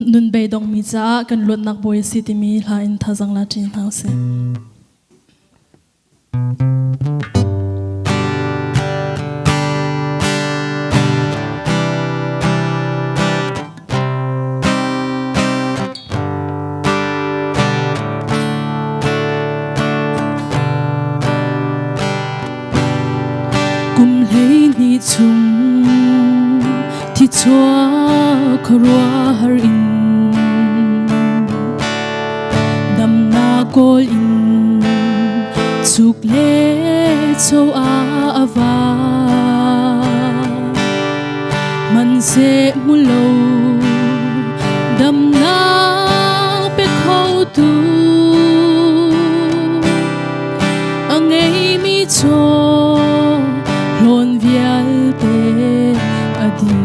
Nun beidongmi caah kan luatnak bawi a si timi hla in thazang la ṭin hna usih. Kum 12 chung Thichuak khuaruahhar in damnak kawl in chuk le cho ah a va. Hmanhseh hmu lo damnak pe khotu a ngeimi chaw hlawn vialte a dih.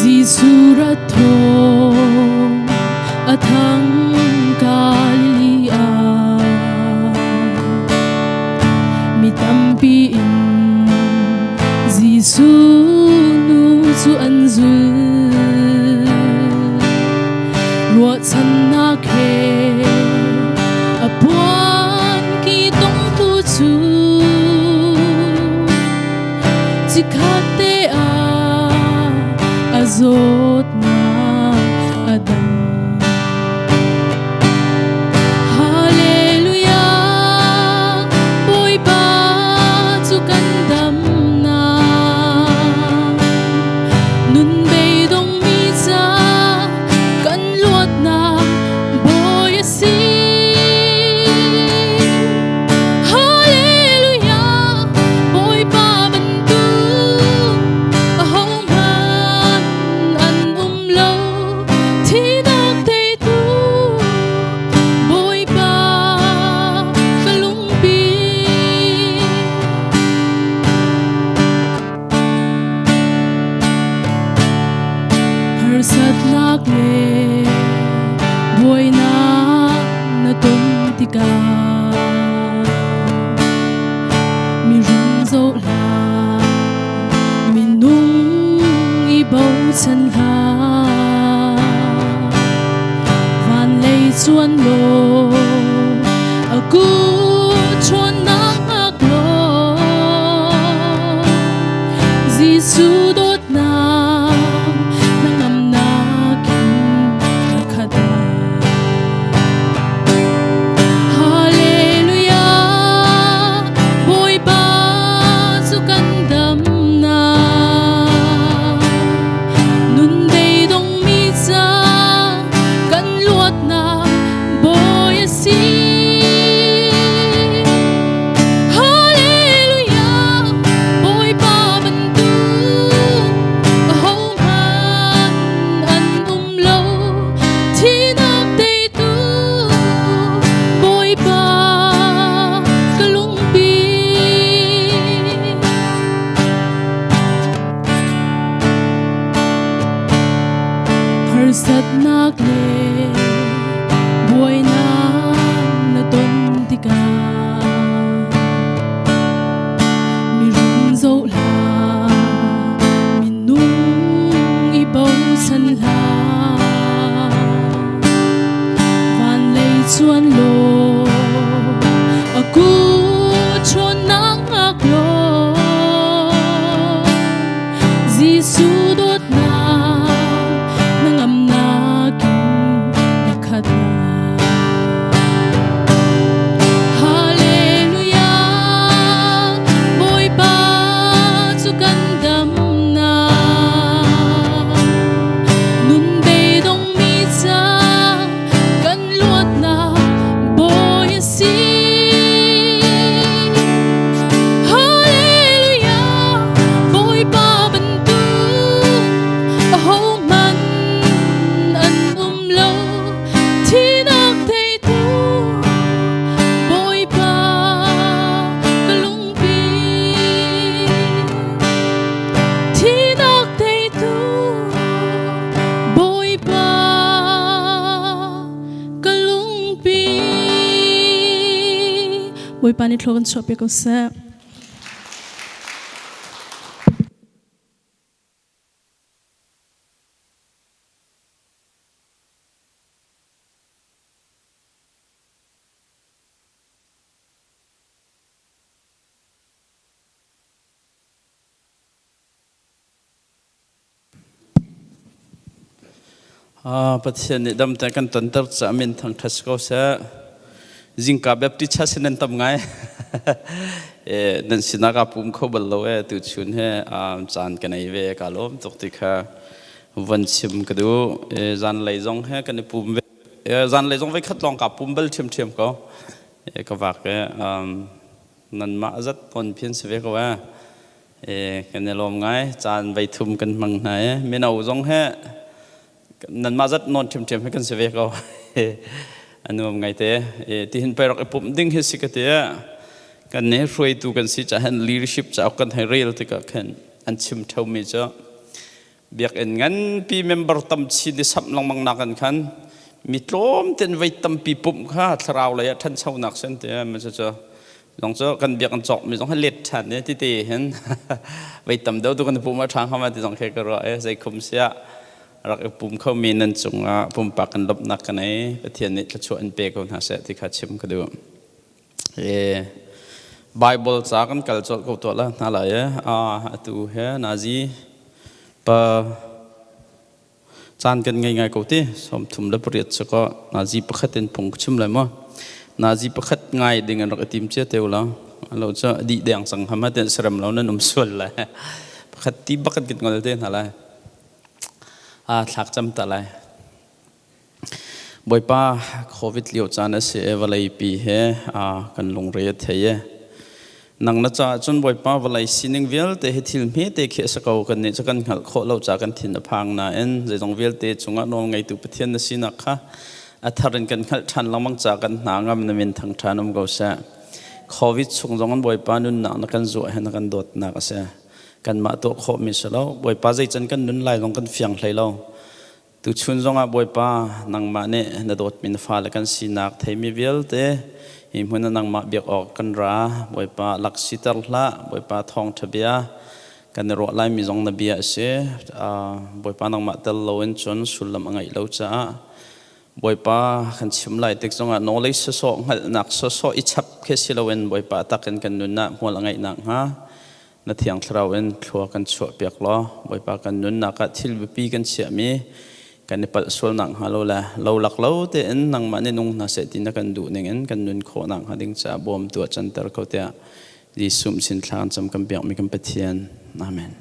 Jesuh rat thawng a thang Galilee ah mi tampi in Jesuh nu cu an zul. Ruahchannak he a puan ki tongtu cu Chikkhat te ah a zawtnak a dam. Hallelujah, Bawipa cu kan damnak. Nun beidongmi ca kan luatnak Bawi a si. Hallelujah, Bawipa bantuk ahohmanh an um lo. Thihnak teitu Bawipa ka lungpi. Harsatnak le buainak na ton tikah mirum zoh hlah, minung i bochan hlah. Van lei cuan law a kut ṭhawnnak hngak law Jesuh dawtnak na ngamnak in na khat lai. Hallelujah, Bawipa cu kan damnak. Nun beidongmi ca kan luatnak Bawi a si. Hallelujah, Bawipa bantuk ahohmanh an um lo. Thihnak teitu Bawipa ka lungpi. Harsatnak le buainak na ton tikah mirum zoh hlah, minung i bochan hlah. Van lei cuan law a kut ṭhawnnak hngak law Jesuh dawtnak na ngamnak in na khat lai. Hallelujah, Bawipa cu kan damnak. Nun beidongmi ca kan luatnak Bawi a si. Hallelujah, Bawipa bantuk ahohmanh an um lo. Thihnak teitu Bawipa ka lungpi. Thihnak teitu Bawipa ka lungpi. Bawipa nih thlua kan chuahpiak ko seh. Pathian nih damte kan tonter caah min thangṭhat si ko seh. Zingka Baptist church nan tam ngai. Nan sinah kaa pum kho bal lo e tuchun he caan ka nei ve ka lawm tuk ti kha van chim ka duh. Zanlei zong he kan i pum ve. Zanlei zong voikhat lawng kaa pum bal ṭhiamṭhiam ko. Ka vak e nanmah zat pon phian si ve ko e. Kan i lawm ngai. Caan voi thum kan hmang hna i mino zong he nanmah zat nawn ṭhiamṭhiam he kan si ve ko. A nuam ngai te. Tihin pei rak i pumh ding hi si ka ti. Kan nih hruaitu kan si caah hin leadership cauk kan hei rel tikah khin an chim ṭheumi cu biakinn nganpi member tam chin i samh lengmang nak an khan mi tlawm ten voi tampi pumh kha thlarau lei ah ṭhanchonak sen ti ma cu zong cu kan biak an cawk mi zong let ṭhan ne ti te hin voi tam deuh tu kan pum a ṭha hnga ti zong khe ka ruah e zei khum sia rak i pum kho mi nan cungah pumpak kan lawmhnak kan ei Pathian nih thluachuah in pe ko hna seh ti kha chim ka duh. E Bible ca kan kal colh ko tuah la hna lai e atu he nazi pa caan kan ngei ngai ko ti 38 cu ko nazi pakhat in phung chim lai maw nazi pakhat ngai ding an rak i tim cia teu la lo cu dih deng cang hama ten serem lo nan um sual lai pakhat ti bakat kan ngol te hna lai a thlak cam ta lai Bawipa, Covid lio caan a si i vawleipi he kan lungre a thei i nang na caah cun Bawipa vawlei sining vialte hi thil hmete khi a si ko kannih cu kan hngalh khawh lo caah kan thin a phang nain zeizong vialte cungah nawl ngeitu Pathian na sinak kha a thar in kan hngalh ṭhan lengmang caah kan hna ngam na min thang ṭhan um ko seh. Covid chung zong in Bawipa nunnak na kan zuah he na kan dawtnak a si. Kanmah tuah khawhmi si lo. Bawipa zeican kan nun lai zong kan fiang hlei lo. Tuchun zongah Bawipa, nangmah nih na dawtmi na fale kan sinak theimi vialte hi hmun ah nangmah biak awk kan ra. Bawipa, laksiter hlah. Bawipa, thawngṭha bia kan i ruah laimi zong na bia a si. Bawipa, nangmah tel loin cun sullam a ngeih lo caah Bawipa kan chim lai tik zongah knowledge sawsawh hngalhnak sawsawh i chap khi si loin Bawipa takin kan nun ah hmual a ngeih nakhnga Na Thiang Thlarau in thlua kan chuahpiak law Bawipa kan nunnak ah thil biapi kan chiahmi kan i palh sual nakhnga lo le lo lak lo tein nangmah nih nung hna seh ti na kan duh ning in kan nun khawh nakhnga ding caah bawmtu ah canter ko tiah Jesuh sin thla kan cam kan biakmi kan Pathian. Amen.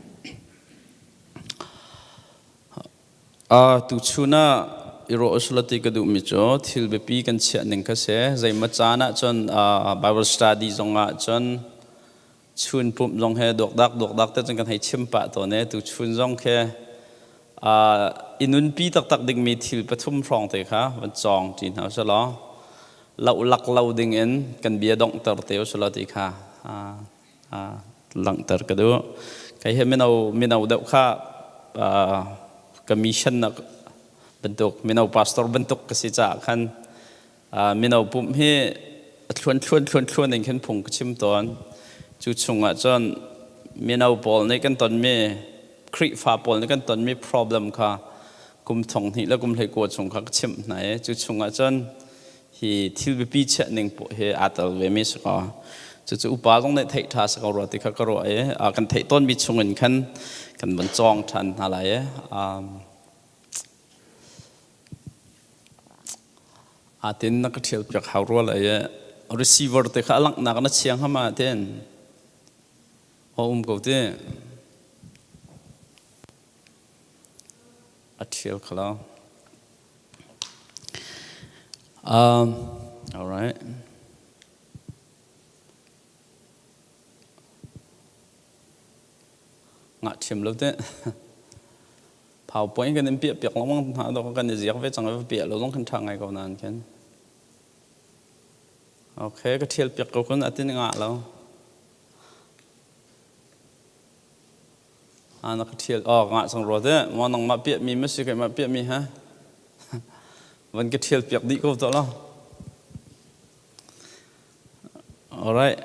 Tuchun ah i ruah usula ti ka duhmi cu thil biapi kan chiah ning kha si. Zeimaw caan ah cun Bible study zong ah cun chun pumh zong he dawkdak dawkdak te cun kan hei chim pah tawn e tuchun zong khi i nunpi taktak dingmi thil pathum hrawng te kha van cawng ṭi hna usih law lohlak lo ding in kan bia donghter te usih law ti kha langhter ka duh. Kei he mino mino deuh kha ka mission nak bantuk mino pastor bantuk ka si caah khan Mino pumh hi a thluan thluan thluan thluan in khin phung ka chim tawn. Cu chungah cun mino pawl nih kan tonmi Khrihfa pawl nih kan tonmi problem kha kum thong hnih le kum 19 chung kha ka chimh hna i cu chungah cun hi thil biapi chiah ning hi aa tel vemi si ko. Cucu upa zong nih theih ṭha si ko rua ti kha ka ruah i kan theih tawnmi chungin khan kan von cawng ṭhan hna lai i Atin na ka ṭhial piak hau rua lai i receiver te kha a langhnak na chiang hama tin a um ko ti a ṭhial kha lo. All right. Ngah ṭhiam lo teh. PowerPoint kan in piah piak lengmang hna dawh kan i ziak ve cang i piah lo zong kan ṭha ngai ko nain khin. Okay, ka ṭhial piak ko kun atin ngah lo. Ah, na ka ṭhial. Oh, ngah cang rua teh. Maw nangmah piah mi ma si keimah piah mi ha? Van ka ṭhial piak dih ko to lo. Alright.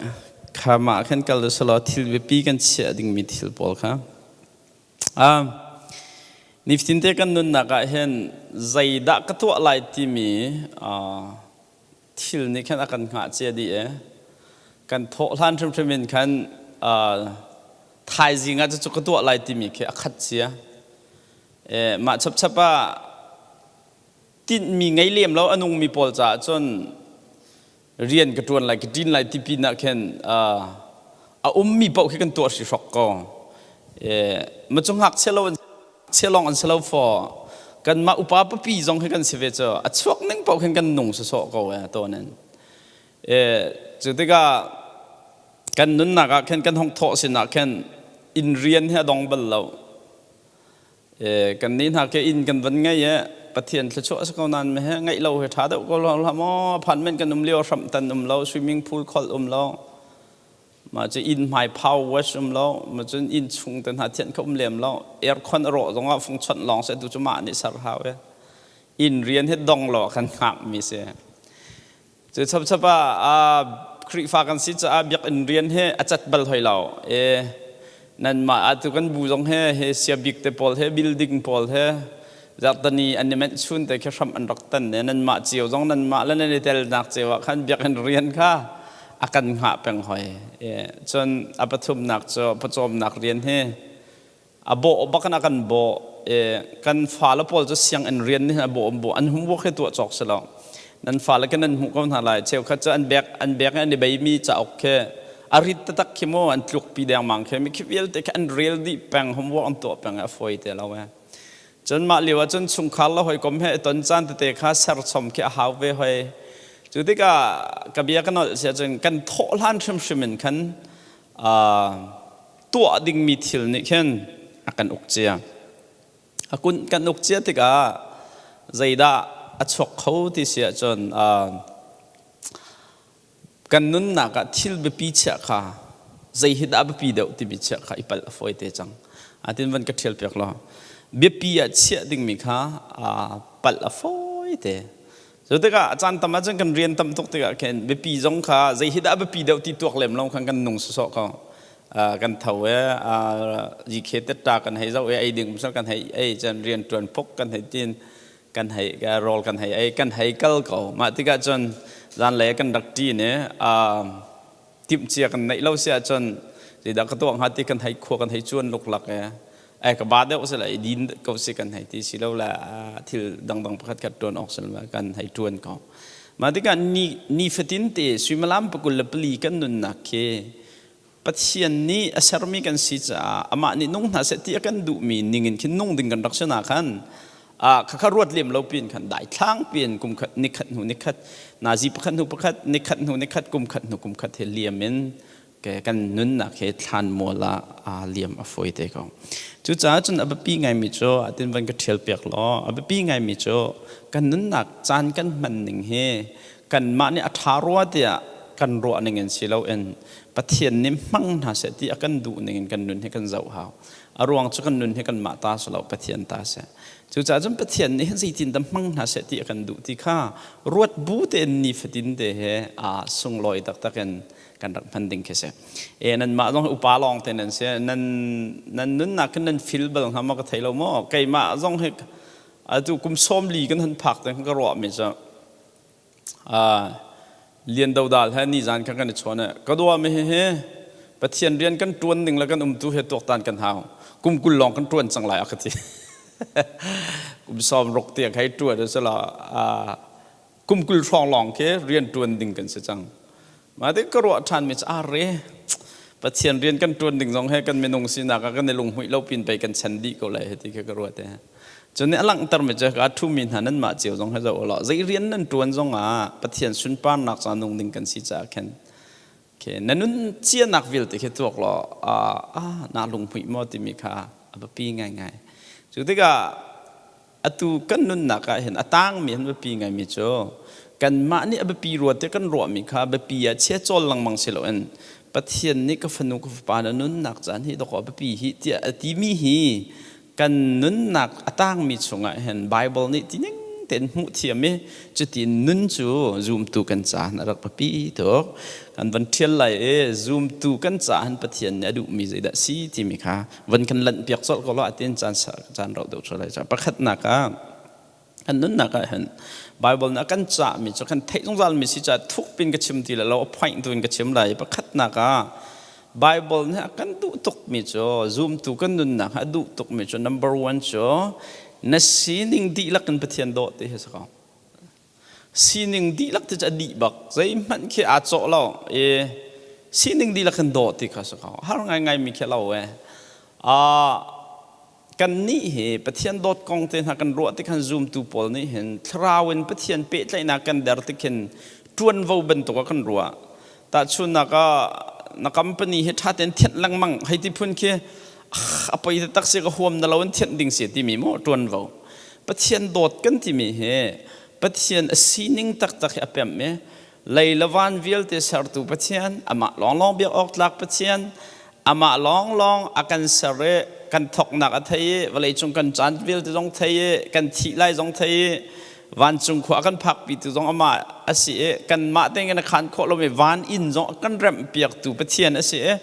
Kha mah khan kal selaw thil biapi kan chiah dingmi thil pawl kha. Nifatinte kan nunnak ah hin zeidah ka tuah lai timi thil nih khan a kan hngah cia dih i kan thawh hlan hrimhrim in khan thaizing ah cucu ka tuah lai timi khi a khat cia. Mah chapchap ah. Tinhmi ngei lem lo a nungmi pawl caah cun rian ka ṭuan lai ka ṭin lai ti pin ah khin a ummi paoh khi kan tuah hrihhrok ko. Ma cu ngakchia lo an chia lawng an si lo faw. Kanmah upa papi zong hi kan si ve cu a chuak ning paoh khin kan nung sawsawh ko e tawn in. Cu tikah kan nunnak ah khin kan hong thawh sin ah khin inn rian hi a dong bal lo. Kan nih hna ke inn kan van ngei e Pathian thluachuah a si ko nain me he ngeih lo he ṭha deuh ko lo hlah maw apartment kan um lio hramh tan um lo swimming pool kholh um lo mah cu inn hmai power wash um lo ma cun inn chung te hna thianh kha um lem lo aircon a rawh zongah fung chawnh lawng se tu cu mah nih ser hau e inn rian he dong lo kan hngak mi si. Cu chapchap ah Khrihfa kan si caah biakinn rian hi a cat bal hoi lo. E, nanmah atu kan bu zong he he siabik te pawl he building pawl he zarhtani an i menh chun te khi hram an rak tan ne nanmah cio zong nanmah le nan i telnak cio ah khan biakinn rian kha a kan hngah peng hoi. E, cun a pathumnak cu pawcawmnak rian hi a bawh bak in a kan bawh. Kan fale pawl cu sianginn rian nih a bawh an bawh an homework hi tuah cawk si lo. Nan fale khi nan hmuh ko hna lai. Cheukhat cu an bek an bek i an i beimi cauk khi a rit taktak khi mu an tlukpi dengmang khi mi khi vialte khi an rel dih peng, homework an tuah peng i a fawi te lo e. Cun mah lio ah cun chungkhar le hawikom he i ton caan tete kha serchom khi a hau ve hoi. Cu tikah ka bia ka nolh si ahcun kan thawh hlan hrimhrim in khan tuah dingmi thil nih khin a kan uk cia. A kun kan uk cia tikah zeidah a chuak kho ti si ahcun kan nunnak ah thil biapi chiah kha zei hi dah biapi deuh timi chiah kha i palh a fawi te cang. Atin van ka ṭhial piak law biapi ah chiah dingmi kha palh a fawi te. Cu tikah a caan tam ahcun kan rian tam tuk tikah khin biapi zong kha zei hi dah biapi deuh ti tuak lem lo khan kan nung sawsawh ko. Kan tho e GK tetta kan hei zoh e ei ding um kan hei ei cun rian ṭuan puk kan hei tin kan hei rawl kan hei ei kan hei kal ko. Mah tikah cun zanlei kan rak ṭi ne timhcia kan neih lo si ahcun zeidah ka tuah hnga ti kan hei khua kan hei cuan luklak e ai ka ba deuh si la i din ko si kan hei ti si lo le thil dangdang pakhat khat tuan awk si lo kan hei tuan ko. Mah tikah ni ni fatin te suimilam 24 kan nunnak khi Pathian nih a sermi kan si caah amah nih nung hna seh ti a kan duhmi ningin khin nung ding kan rak si na khan khakha ruat lem lo pin khan daithlang pin kum khat nikhat hnu nikhat nazi pakhat hnu pakhat nikhat hnu nikhat kum khat hnu kum khat he liam in ke kan nunnak he thlan mual ah aa liam a fawi te ko. Cucaah cun a biapi ngaimi cu atin van ka ṭhial piak law a biapi ngaimi cu kan nunnak caan kan hman ning hi kanmah nih a ṭha rua tiah kan ruah ning in si loin Pathian nih hmang hna seh ti a kan duh ning in kan nun hi kan zoh hau. A ruang cu kan nun hi kanmah ta si lo, Pathian ta si. Cucaah cun Pathian nih hin zeitin dah hmang hna seh ti a kan duh ti kha ruat bu tein nifatin te he aa sunglawi taktak in kan rak hman ding khi si. E nanmah zong upa lawng te nan si. Nan nan nunnak hin nan fil bal hnga maw ka thei lo maw? Keimah zong hi atu kum 40 kan han phak te ka ruah mi cu Lian Dodal he nizan kha kan i chawn. Ka dua mi hi Pathian rian kan ṭuan ning le kan umtu he tuaktan kan hau. Kum 20 lawng kan ṭuan cang lai a ka ti. Kum 60 tiang hei ṭuan a si lo. Kum 20 hrawng lawng khi rian ṭuan ding kan si cang. Mah tik ka ruah ṭhan mi cu a re Pathian rian kan ṭuan ding zong he kan minung sinak ah kan i lunghmuih lo pin pei kan chan dih ko lai hiti khi ka ruat e. Cun nih a langhtermi cu ka ṭhumi hna nanmah cio zong he zoh u law zei rian nan ṭuan zongah Pathian sunparnak ca nung ding kan si caah khin khi na nun cianak vialte khi tuak law ah naa lunghmuih maw timi kha a biapi ngaingai. Cu tikah atu kan nunnak ah hin a tangmi han biapi ngaimi cu kanmah nih a biapi rua tiah kan ruahmi kha biapi ah chia cawl lengmang si loin Pathian nih ka fanu ka fapa na nunnak caan hi dawkaw biapi hi tiah a timi hi kan nunnak a tangmi chungah hin Bible nih tining tein hmuh thiam i cuti nun cu zumtu kan caah a rak biapi tuk. Kan van ṭhial lai i zumtu kan caah hin Pathian nih a duhmi zeidah si timi kha van kan lanh piak colh ko law atin caan caan rauh deuh lai. Pakhatnak ah kan nunnak ah hin Bible nih a kan cahmi cu kan theih zungzal mi si caah thuk pin ka chim ti lo, a point tu in ka chim lai. Pakhatnak ah Bible nih a kan duh tukmi cu zumtu kan nunnak a duh tukmi cu number one cu na sining dihlak in Pathian dawh ti hi si ko. Sining dihlak te cu a dih bak. Zeihmanh khi aa cawh lo. I sining dihlak in dawh ti kha si ko. Har ngaingai mi khi lo e. Kannih hi Pathian dawt kong te hna kan ruah tik han zumtu pawl nih hin thlarau in Pathian pehtlaihnak kan der tik hin ṭuanvo bantuk ah kan ruah. Tahchunhnak ah na company hi ṭha tein thianh lengmang hei ti phun khi a poi taktak si ka huam na lo in thianh ding si timi maw ṭuanvo. Pathian dawt kan timi hi Pathian a sining taktak hi a pemh i lei le van vialte sertu Pathian, amah lawnglawng biak awk tlak Pathian, amah lawnglawng a kan ser i kan thawknak a thei i vawleicung kan caan vialte zong thei i kan thih lai zong thei i vancung khua a kan phakpitu zong amah a si i kanmah tein kan khan khawh lomi van inn zong a kan remhpiaktu Pathian a si i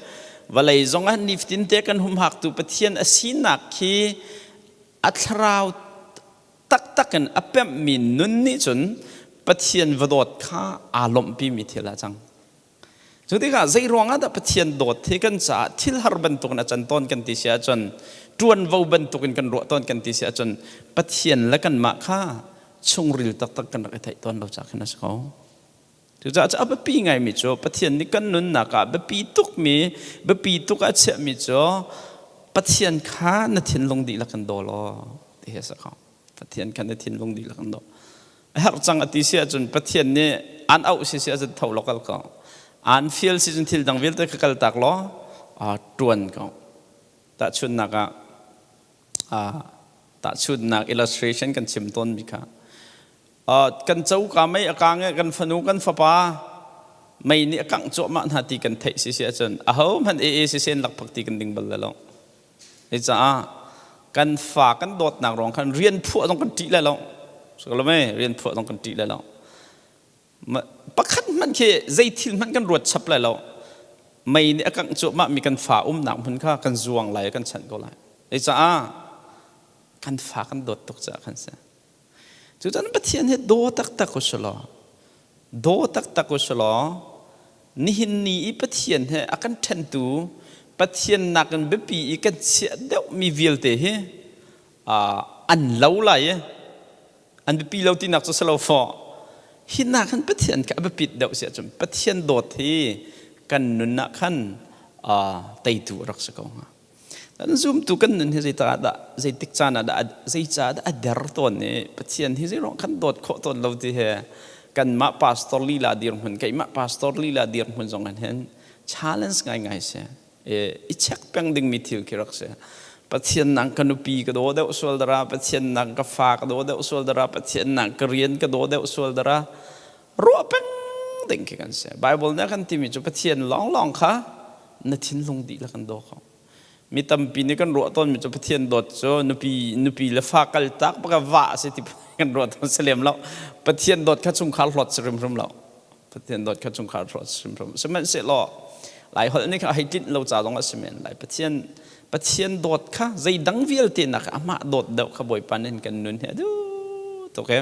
vawlei zong ah nifatin te kan humhaktu Pathian a sinak khi a thlarau taktak in a pemhmi nun nih cun Pathian va dawt kha aa lawmhpimi thil ah cang. Cu tikah zei ruangah dah Pathian dawt hi kan caah thil har bantukin a can tawn kan ti si ahcun ṭuanvo bantukin kan ruah tawn kan ti si ahcun Pathian le kanmah kha chungril taktak kan rak i theih tawn lo caah khin a si ko. Cucaah cu a biapi ngaimi cu Pathian nih kan nunnak ah biapi tukmi biapi tuk ah chiahmi cu Pathian kha na thinlung dihlak in daw law ti hi a si ko. Pathian kha na thinlung dihlak in daw. A herh cang a ti si ahcun Pathian nih an auh si si ahcun tho law kal ko. An fial si cun thil dang vialte kha kal tak law ṭuan ko. Tahchunhnak ah tahchunhnak illustration kan chim tawnmi kha kan coka mei a kang i kan fanu kan fapa mei nih a kangh cuahmah hna ti kan theih si si ahcun aho hmanh ee si sen lakphak ti kan ding bal lo. Caah kan fa kan dawtnak ruang khan rian phuah zong kan ṭih lai lo. Rian phuah zong kan ṭih lai lo. Pakhat hmanh khi zei thil hmanh kan ruat chap lai lo. Mei nih a kangh cuahmah mi kan fa umnak hmun kha kan zuang lai kan chanh ko lai. Caah kan fa kan dawt tuk caah kan si. Cucun Pathian hi daw taktak u si law, daw taktak u si law, nihin ni i Pathian he a kan ṭhentu, Pathian nakin biapi i kan chiah deuhmi vialte hi an lo lai i an biapi lo tinak cu si lo fawh. Hi nak hin Pathian kha a biapit deuh si ahcun Pathian dawt hi kan nun ah khan teitu a rak si ko hnga. Kan zumtu kan nun hi zeitak dah zeitik caan ah dah zeicah dah a der tawn i Pathian hi zeiruang kan dawt khawh tawn lo ti he kanmah pastor lila dirhmun keimah pastor lila dirhmun zong in hin challenge ngaingai si. I check peng dingmi thil khi rak si. Pathian nang ka nupi ka daw deuh sual dara, Pathian nang ka fa ka daw deuh sual dara, Pathian nang ka rian ka daw deuh sual dara. Ruah peng ding khi kan si. Bible nih a kan timi cu Pathian lawnglawng kha na thinlung dihlak in daw ko. Mi tampi nih kan ruah tawnmi cu Pathian dawt cu nupi nupi le fa kal tak baka va a si ti kan ruah tawn si lem lo. Pathian dawt kha chungkhar hlawt si hrimhrim lo. Pathian dawt kha chungkhar hlawt si hrimhrim. Sihmanhsehlaw Lai holh nih kha hei tlinh lo ca zong a si men lai. Pathian Pathian dawt kha zeidang vialte nak amah dawt deuh kha Bawipa nih kan nun hi a duh tuk he.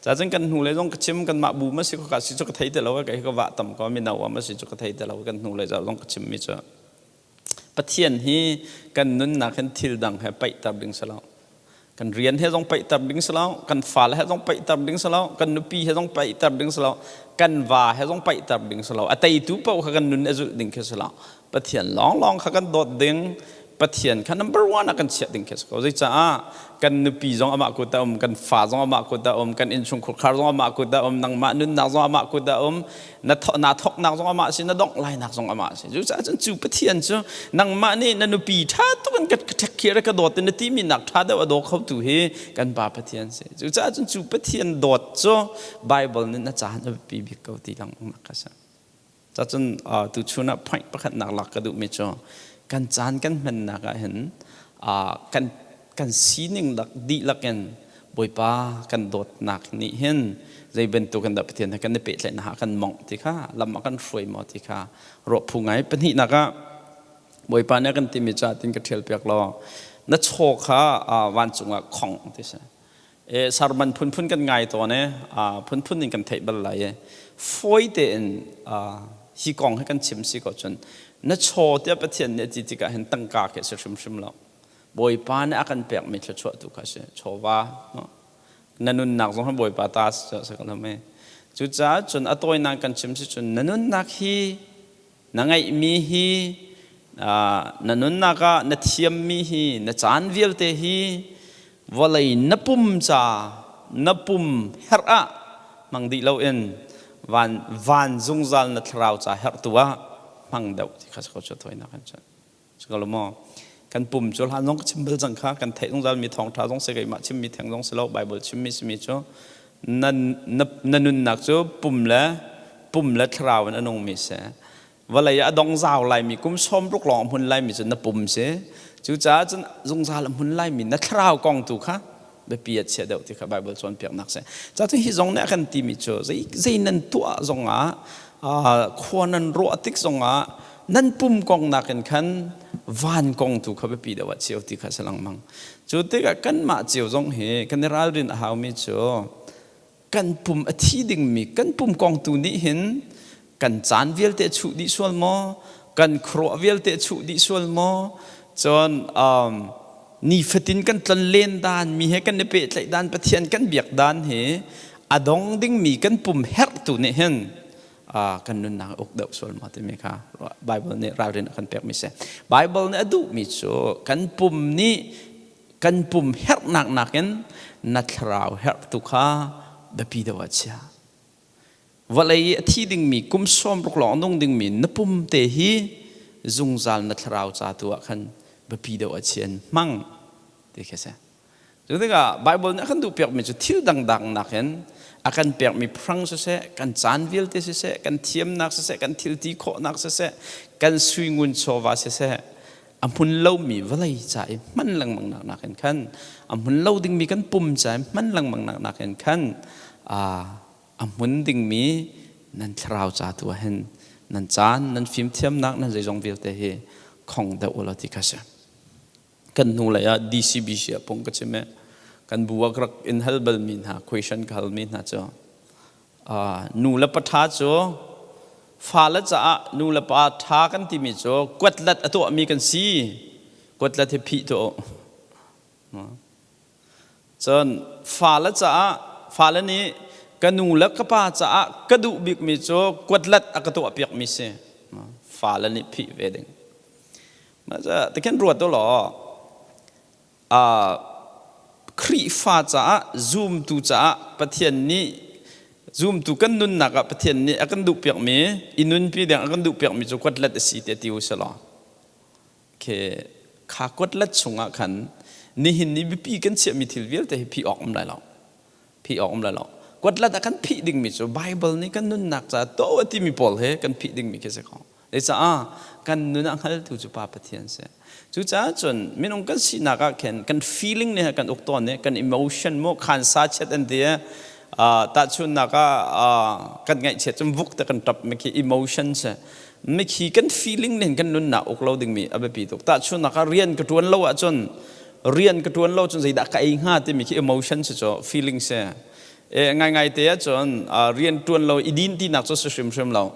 Cacun kan hnu le zong ka chim kanmah bu ma si ko ka si cu ka thei te lo ka ka vah tam ko mino ma si cu ka thei te lo kan hnu le zong ka chim mi cu Pathian hi kan nunnak hin thil dang he paihter ding si lo. Kan rian he zong paihter ding si lo, kan fale he zong paihter ding si lo, kan nupi he zong paihter ding si lo, kan va he zong paihter ding si lo. A teitu paoh kha kan nun a zulh ding khi si lo. Pathian lawnglawng kha kan dawt ding, Pathian kha number one ah kan chiah ding khi a si ko. Zeicah kan nupi zong amah kut ah um, kan fa zong amah kut ah um, kan innchungkhar khar zong amah kut ah um, nangmah nunnak zong amah kut ah um, na na thawknak zong amah si, na dongh lainak zong amah si. Cucaah cun cu Pathian cu nangmah nih na nupi ṭha tuk in ka ṭhek khir ka dawt na timi nak ṭha deuh a daw khotu hi kan Pa Pathian si. Cucaah cun cu Pathian dawt cu Bible nih na caan a biapi bik ko ti lang nak a si. Cacun tuchun ah point pakhatnak lak ka duhmi cu kan caan kan hmannak ah hin kan kan sining lak dihlak in Bawipa kan dawtnak nih hin zei bantuk in dah Pathian he kan i pehtlaihnak ah kan mongh ti kha lam a kan hruai maw ti kha ruah phu ngai. Pahnihnak ah Bawipa nih a kan timi ca tin ka ṭhial piak law na chaw kha vancung ah khong ti si. E sermon phunphun kan ngai tawn e phunphun in kan theih bal lai e fawi tein hi kong hi kan chim si ko cun na chaw tiah Pathian nih a ti tikah hin tangka khi a si hrimhrim lo. Bawipa nih a kan pekmi thluachuah tu kha a si chawva no? Na nunnak zong hi Bawipa ta si ko lo me. Cucaah cun a tawinak kan chim si cun na nunnak hi na ngeihmi hi na nunnak ah na thiammi hi na caan vialte hi vawlei na pum ca na pum herh ah hmang dih loin van van zungzal na thlarau ca herh tu ah hmang deuh ti kha ko cu tawinak kan cun. Sikalo maw? Kan pum cu hlan zong ka chim bal cang kha kan theih zungzal mi thawngṭha zong si keimah chimmi theng zong si lo Bible chimmi simi cu na, na, na nunnak cu pum le pum le thlarau in a nungmi si. Vawlei ah a dong zau laimi kum 60 lawng a hmun laimi cu na pum si. Cucaah cun zungzal a hmun laimi na thlarau kong tu kha biapi a chia deuh ti kha Bible cawnpiaknak si. Ca hi zong nih a kan timi cu zei, zei nan tuah zongah khua nan ruah tik zongah nan pum kong nakin khan van kong tu kha biapi deuh ah cio ti kha si lengmang. Cu tikah kanmah cio zong hi kan i ralrin a haumi cu kan pum a thi dingmi kan pum kong tu nih hin kan caan vialte chuh dih sual maw kan khuaruah vialte chuh dih sual maw cun um, nifatin kan tlonlen dan mi he kan i pehtlaih dan Pathian kan biak dan hi a dong dingmi kan pum herh tu nih hin kan nunnak uk deuh sual maw timi kha Bible nih ralrin a kan pekmi si. Bible nih a duhmi cu kan pum nih kan pum herhnak nakin na thlarau herh tu kha biapi deuh ah chia. Vawlei i a thi dingmi kum 60 lawng nung dingmi na pum te hi zungzal na thlarau ca tu ah khan biapi deuh ah chia in hmang ti khi si. Cu tikah Bible nih a kan duh piakmi cu thil dangdang nakin a kan pekmi phrang siseh, kan caan vialte siseh, kan thiamnak siseh, kan thil ti khawhnak siseh, kan suingun chawva siseh, a hmun lomi vawlei ca i hman lengmang nak nakin khan a hmun lo dingmi kan pum ca i hman lengmang nak nakin khan a hmun dingmi nan thlarau ca tu ah hin nan caan nan fimthiamnak nan zeizong vialte hi khong deuh ulaw ti kha si. Kan hnu lei ah DCBC ah pung ka chim i kan bu ah rak in hal balmi hna question ka halmi hna cu nu le pa ṭha cu fale caah nu le pa ṭha kan timi cu kuatlat a tuahmi kan si kuatlat hi phih tuah cun fale caah fale nih ka nu le ka pa caah ka duh bikmi cu kuatlat a ka tuah piakmi si fale nih phih ve ding Mah tikhin ruat u law Khrihfa caah zumtu caah Pathian nih zumtu kan nunnak ah Pathian nih a kan duhpiakmi i nunpi ding a kan duhpiakmi cu kuatlet a si tiah ti u sih law khi kha kuatlet chungah khan nihin ni biapi kan chiahmi thil vialte hi phih awk um lai lo phih awk um lai lo kuatlet ah kan phih dingmi cu Bible nih kan nunnak caah to a timi pawl he kan phih dingmi khi si ko Zeicah kan nun ah hngaltu cu Pa Pathian si. Cucaah cun minung kan sinak ah khin kan feeling nih kan uk tawn i kan emotion mu khansa chiat an ti tahchunnak ah kan ngaihchiat cun vuk te kan ṭap mi khi emotion si. Mikhi kan feeling nih kan nunnak uk lo dingmi a biapi tuk. Tahchunnak ah rian ka ṭuan lo ahcun rian ka ṭuan lo cun zeidah ka ei hnga timi khi emotion si cu feeling si. Ngaingai te ahcun rian ṭuan lo i din tinak cu si hrimhrim lo.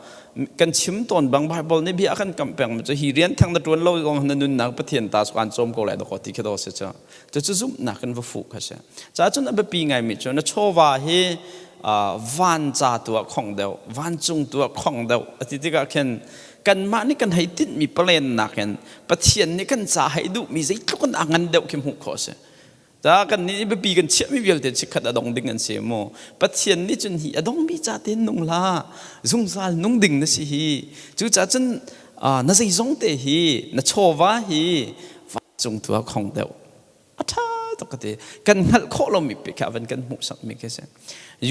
Kan chim tawn bang Bible nih bia a kan kamh peng mi cu hi rian theng na ṭuan lo zong na nunnak Pathian ta cu aan cawm ko lai dawkaw ti khi daw si cu. Cucu zumhnak in va fuh kha si. Ca cun a biapi ngaimi cu na chawva hi van ca tu ah khong deuh, vancung tu ah khong deuh a ti tikah khin kanmah nih kan hei tinhmi plan nakin Pathian nih kan ca hei duhmi zeitluk in a ngan deuh khi hmuh khawh a si. Ta kan nih biapi kan chiahmi vialte chikkhat a dong ding an si mu. Pathian nih cun hi a dongmi ca te nung hlah. Zungzal nung ding na si hi. Cucaah cun na zeizong te hi na chawva hi vancung tu ah khong deuh. A ṭha tuk ka ti. Kan hngalh khawh lomi pi kha van kan hmuhsakmi khi si.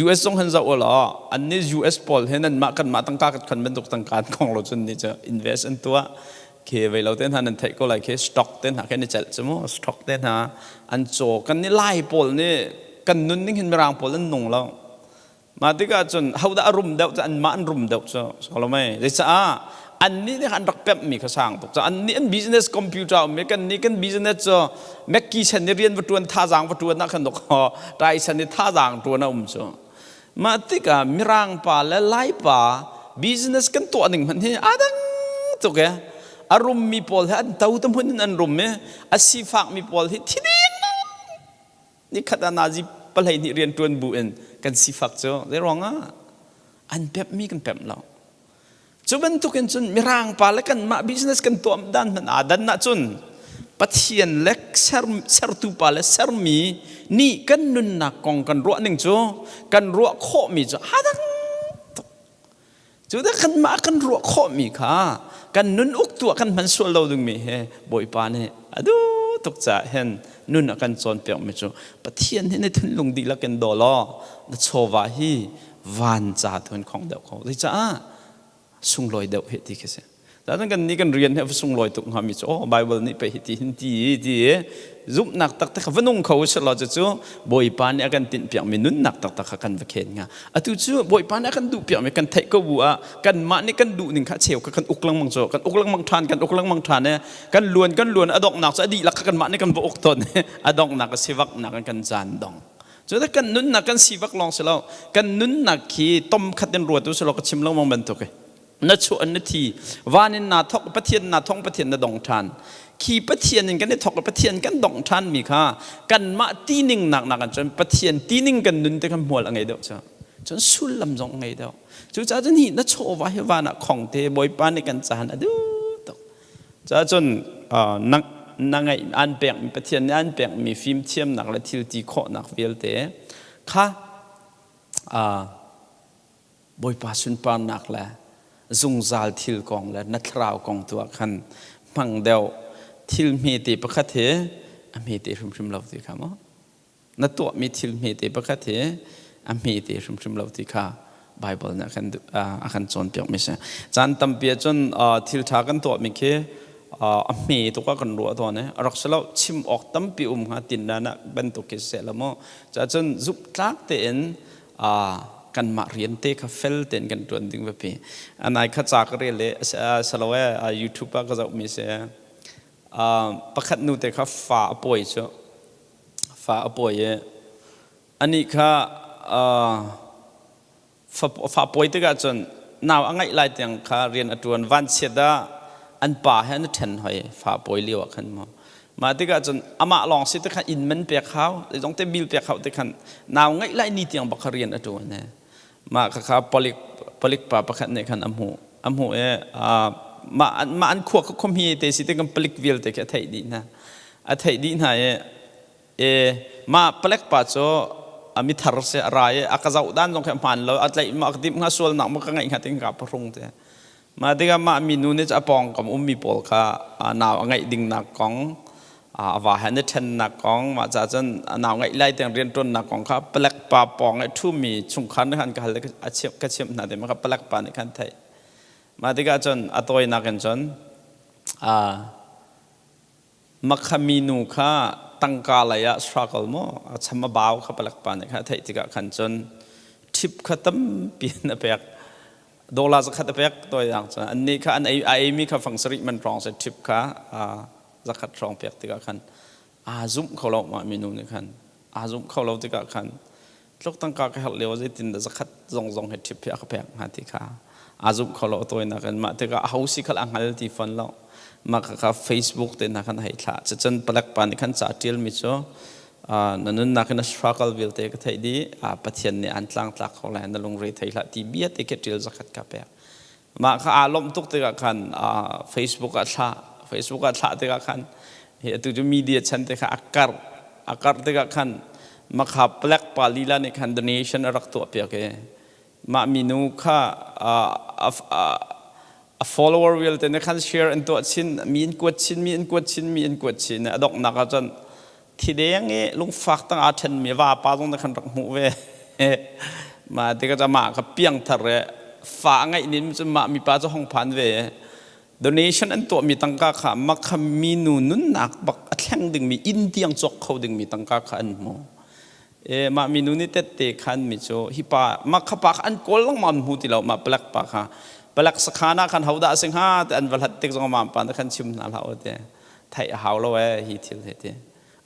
US zong han zoh law an nih US pawl he nan mah kan mah tangka kan khon bantuk tangka an khong lo cun nih cu invest an tuah khi vei lo te hna nan theih ko lai khi stock te hna khi an i celh cu mu stock te hna an caw kan nih lai pawl nih kan nun ning hin mirang pawl an nung lo mah tikah cun hodah a rum deuh cu anmah an rum deuh cu so lo mei zeicah annih nih an rak pemh mi kha sang tuk cu annih an business computer um kan nih kan business cu Mackie chan nih rian va tuan thazaang va tuan ah khan dok tai chan nih thazaang tuan a um cu Mah tikah Mirang pa le Lai pa business kan tuah ning hmanh hi aa dang tuk e. A rummi pawl hi an to te hmun in an rum i a sifakmi pawl hi thi ding ni khat ah nazi 12 rian tuan bu in kan sifak cu zei ruangah? An pemhmi kan pemh lo. Cu bantukin cun Mirang pa le kanmah business kan tuah dan hmanh aa dan ahcun Pathian le sertu pa le sermi nih kan nunnak kong kan ruah ning cu kan ruah khawhmi cu aa dang tuk. Cu dah kanmah kan ruah khawhmi kha kan nun uk tuah kan hman sual lo dingmi he Bawipa nih a duh tuk caah hin nun a kan cawnpiakmi cu Pathian hi na thinlung dihlak in daw law na chawva hi van ca tu in khong deuh ko. Zeicah sunglawi deuh hi ti khi si. Zaten kan nih kan rian hi a sunglawi tuk hnga mi cu oh Bible nih pei hi ti hin ti ti zumhnak taktak kha va nung kho usih law cucu Bawipa nih a kan tinhpiak mi nunnak taktak kha kan va khen hnga. Atu cu Bawipa nih a kan duhpiak mi kan theih ko bu ah kanmah nih kan duh ning kha cheu kha kan uk lengmang cu kan uk lengmang ṭhan kan uk lengmang ṭhan i kan luan kan luan a donghnak cu a dihlak kha kanmah nih kan va uk tawn a donghnak a sivaknak in kan caan dong. Cu kan nunnak kan sivak lawng si lo kan nunnak khi tom khat in ruat u sih law ka chim lengmang bantuk i na chuah na thi van in naa thok Pathian naa thong Pathian na dong ṭhan khi Pathian in kan i thok Pathian kan dong ṭhan mi kha kanmah tining nak nak cun Pathian tining kan nun te kha hmual a ngei deuh cu cun sullam zong a ngei deuh cucaah cun hi na chawva hi van ah khong te Bawipa nih kan caan a duh tuk caah cun na na ngeih an pek mi Pathian nih an pek mi fimthiamnak le thil ti khawhnak vialte kha Bawipa sunparnak le zungzal thil kong le na thlarau kong tu ah khan hmang deuh thil hmete pakhat hi a hmete hrimhrim lo ti kha maw na tuahmi thil hmete pakhat hi a hmete hrimhrim lo ti kha Bible nih a kan cawnpiak mi si. Caan tampi ahcun thil ṭha kan tuahmi khi a hme tuk ah kan ruah tawn i a rak si lo chim awk tampi um hnga tin ah bantuk khi seh lo maw. Cacun zumhtlak tein kanmah rian te kha fel tein kan ṭuan ding biapi. Anai kha ca ka rel i salo e YouTube ah ka zohmi si. Pakhat nu te kha fa a pawi cu fa a pawi i anih kha fa pawi tikah cun nau a ngeih lai tiang kha rian a ṭuan vanchiat ah an pa he an i ṭhen hoi fa pawi lio ah khan maw Mah tikah cun amah lawng si te khan inn man pek hau, zeizong te bill pek hau te khan nau ngeih lai ni tiang bak kha rian a ṭuan he. Mah kha kha palik palik pa pakhat nih khan a hmuh. A hmuh i mah mah an khua kha khuami te si te kan palik vialte khi a theih dih hna. A theih dih hna i e mah palek pa cu a mithar si a ra i a ka zoh dan zong khi a hmaan lo a tlaih ma ka timh hnga sualnak ma ka ngeih hnga ti ka pahrung te. Mah tikah mah minu nih a pawngkam ummi pawl kha nau a ngeih dingnak kong, a va he an i ṭhennak kong, mah caah cun nau ngeih lai tiang rianṭuannak kong kha palek pa pawng i ṭhumi chungkhar nih khan ka hal ka chimh hna ti kha palek pa nih khan theih. Mah tikah cun a tawinak in cun Makha minu kha tangka lei ah struggle maw a cham a bau kha palek pa nih khan a theih tikah khan cun tip kha tampi in a pek dollar zakhat a pek toiang cun annih kha an ei a eimi kha fang sarih man hrawng se tip kha zakhat hrawng pek tikah khan aa zumh kho lo mah minu nih khan aa zumh kho lo tikah khan tluk tangka ka herh lio zeitin dah zakhat zongzong he ṭhip hi a ka pek hnga ti kha aa zumh kho lo tawinak in mah tikah aho si khal a hngal ti fawn lo mah kha Facebook te hna khan hei thlah cucun palek pa nih khan ca ṭialmi cu na nunnak in a struggle vialte ka theih dih Pathian nih an tlangtlak kho lai na lungre thei hlah ti bia te khi ṭial zakhat ka pek mah kha aa lawmh tuk tikah khan Facebook ah thlah Facebook ah thlah tikah khan hi atu cu media chan te kha a karh a karh tikah khan makha black pa lila nih khan donation a rak tuah piak i mah minu kha a follower vialte nih khan share an tuah chin mi an kuat chin mi an kuat chin mi an kuat chin a donghnak ah cun thideng i lungfak tang aa ṭhenmi vapa zong na khan rak hmuh ve mah tikah mah kha piangthar i fa a ngeih nin cun mah mipa cu hong phan ve donation an tuahmi tangka kha makha minu nunnak bak a thleng dingmi inn tiang cawk kho dingmi tangka kha an hmu e mah minu nih tette khan mi cu hi pa mah kha pa kha an kawl lengmang an hmu ti lo mah palek pa kha palek sakhan ah khan hodah a si hnga te an va hlat tik zong ma pa na khan chim hna hlah te theih a hau lo ee hi thil hi ti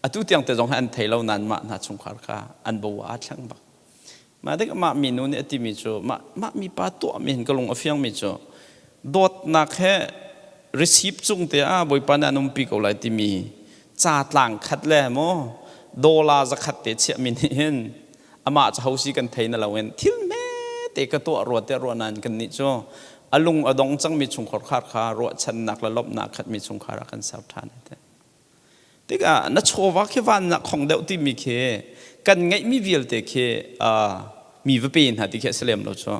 atu tiang te zong hi an thei lo nain mah hna chungkhar kha an bo aa thleng bak mah tik mah minu nih a timi cu mah mah mipa tuah mi hin ka lung a fiang mi cu dawtnak he receipt cung te ah bawipa nih an umpi ko lai timi ca tlang khat le maw dollar zakhat te chiah mi nih hin amah cu hosi kan thei na lo in thil hmet. te ka tuah rua te ruah nain kan nih cu a lung a dong cangmi chungkhar khar kha ruahchannak le lawmhnak khatmi chungkhar ah kan ser ṭhan te. Tikah na chawva khi van na khong deuh timi khi kan ngeihmi vialte khi mi va pe hna ti khi a si lem lo cu.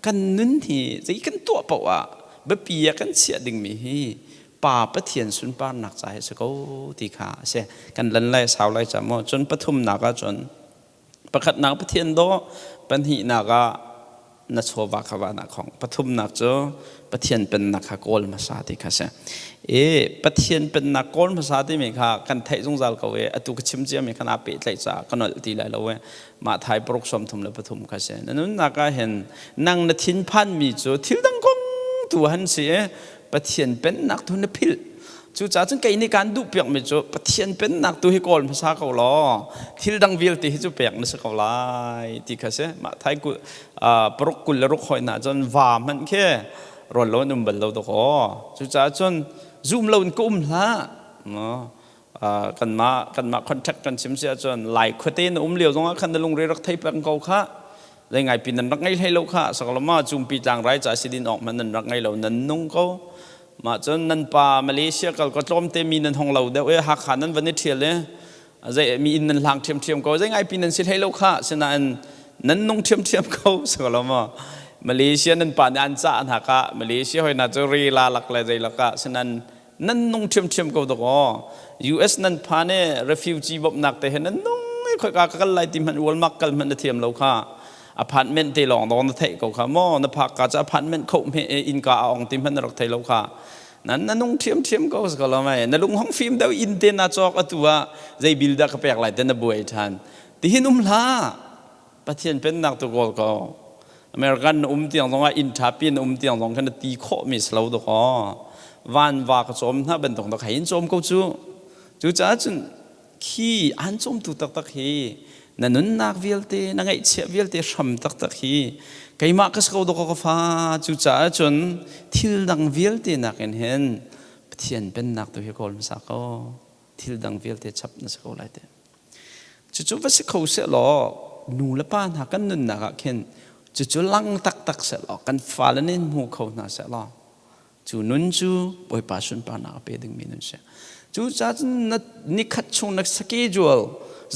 Kan nun hi zei kan tuah paoh ah biapi ah kan chiah dingmi hi Pa Pathian sunparnak ca hi a si ko ti kha a si. Kan lan lai sau lai ca maw? Cun pathumnak ah cun pakhatnak Pathian dawh, pahnihnak ah na chawva kha van ah khong. Pathumnak cu Pathian pennak kha kawl hmasa ti kha si. I Pathian pennak kawl hmasa timi kha kan theih zungzal ko i atu ka chim ciami khan aa pehtlaih caah ka nolh ti lai lo i mah thai paruk 33 kha si. Na nunnak ah hin nang na thinphanmi cu thil dang kong tu han si i Pathian pennak tu na philh. Cucaah cun kei nih kaan duh piakmi cu Pathian pennak tu hi kawl hmasa ko law thil dang vialte hi cu pek na si ko lai ti kha si. Mah thai paruk 26 hoi hna cun va hmanh khi rawl lo an um bal lo dawkaw. Cucaah cun zum lo in ka um hlah. Kanmah contact kan chim si ahcun Lai khuate na um lio zongah khan na lungre rak thei peng ko kha. Zei ngai pi nan rak ngei hlei lo kha sakalama cumpi tlangrai ca si din awk hmanh nan rak ngei lo nan nung ko. Mah cun nan pa Malaysia kal ko tlawmte mi nan hong lo deuh i Hakha nan van i ṭhial i zei mi inn nan hlang ṭhiamṭhiam ko zei ngai pi nan si hlei lo kha sinain nan nung ṭhiamṭhiam ko sakalama Malaysia nan pa nih an cah hna ka Malaysia hoi na cu re la lak le zei laka sinan nan nung ṭhiamṭhiam ko dok aw US nan phan i refugee bawmhnak te he nan nung i khoika ka kal lai ti hmanh Walmart kal hmanh na thiam lo kha apartment te lawng dawng na theih ko kha maw na phak ka cu apartment khoh hme innka a ong ti hmanh na rak thei lo kha nan na nung ṭhiamṭhiam ko ko lo mai na lung hong fim deuh inn te na cawk atu ah zei bil dah ka pek lai te na buai ṭhan tihin um hlah Pathian pennak tu kawl ko American na um tiang zongah inn ṭha pi na um tiang zong khan na ti khawh mi si lo dawk aw van va ka cawm hna bantuk dak hei in cawm ko cu cucaah cun khi an cawmtu taktak hi na nunnak vialte na ngaihchiah vialte hram taktak hi keimah ka si ko dawk ka fa cucaah cun thil dang vialte nakin hin Pathian pennak tu hi kawl hmasa ko thil dang vialte chap na si ko lai te Cucu va si kho sehlaw nu le pa hna kan nunnak ah khin cucu lang taktak sehlaw kan fale nih hmu kho hna sehlaw cu nun cu Bawipa sunparnak a pe dingmi nun si. Cucaah cun na nikhat chung na schedule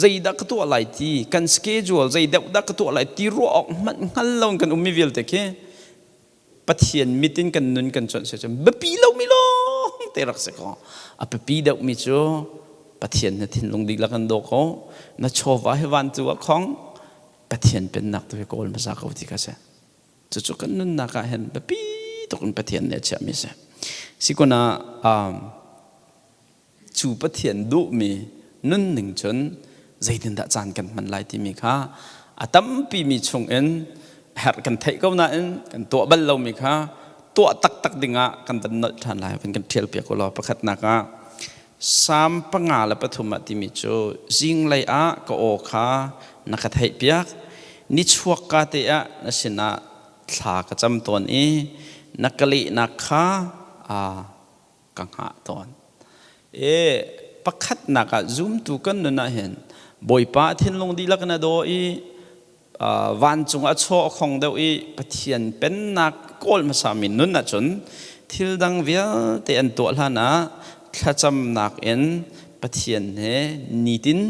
zeidah ka tuah lai ti kan schedule zei deuh dah ka tuah lai ti ruah awk hmanh hngal lo in kan ummi vialte khi Pathian mit in kan nun kan cuanh si cun biapi lomi lawng te rak si ko. A biapi deuhmi cu Pathian na thinlung dihlak an daw ko. Na chawva hi van tu ah khong Pathian pennak tu hi kawl hmasa ko ti kha si. Cucu kan nunnak ah hin biapi tuk in Pathian nih a chiahmi si. Sikun ah cu Pathian duhmi nunning cun zeitindah caan kan hman lai timi kha a tampi mi chungin herh kan theih ko nain kan tuah bal lomi kha tuah taktak dingah kan van nolh ṭhan lai van kan ṭhial piak u law pakhatnak ah Salm 53 ah timi cu zinglei ah ka aw kha na ka theih piak nichuak ka te ah na sinah thla ka cam tawn i na ka lehnak kha ka hngah tawn. E pakhatnak ah zumtu kan nun ah hin Bawipa thinlung dihlak in a daw i vancung a chaw a khong deuh i Pathian pennak kawl hmasami nun ahcun thil dang vialte an tuah hlan ah thlacamnak in Pathian he nitin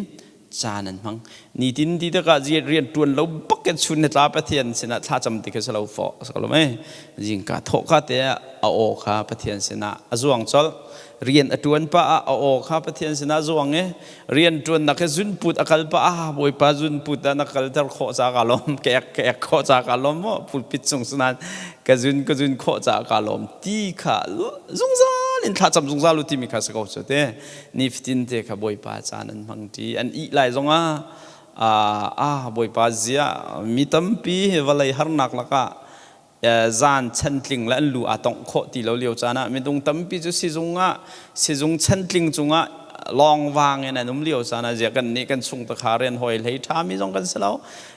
caan an hmang. Nitin ti tikah rian ṭuan lo bak in chun ni tla Pathian sinah thlacam ti kha si lo fawh a si ko lo mei. Zingka thawhka te ah a aw kha Pathian sinah a zuang colh. Rian a ṭuan pah ah a aw kha Pathian sinah a zuang i rian ṭuannak hi zunput a kal pah ah Bawipa zunput ah na kalter khawh ca ka lawm ka ek ka ek khawh ca ka lawm maw pulpit cung sinan ka zun ka zun khawh ca ka lawm ti kha zungzal in thlacam zungzal u timi kha si ko cu te. Nifatin te kha Bawipa caan an hmang ṭi. An ih lai zongah ah Bawipa zia mi tampi vawlei harnak lakah zan chantling le an lu aa tongh khawh ti lo lio caan ah midung tampi cu sizung ah sizung chantling cungah lawngvang in an um lio caan ah zia kan nih kan chung takha rian hawi hlei ṭha mi zong kan si lo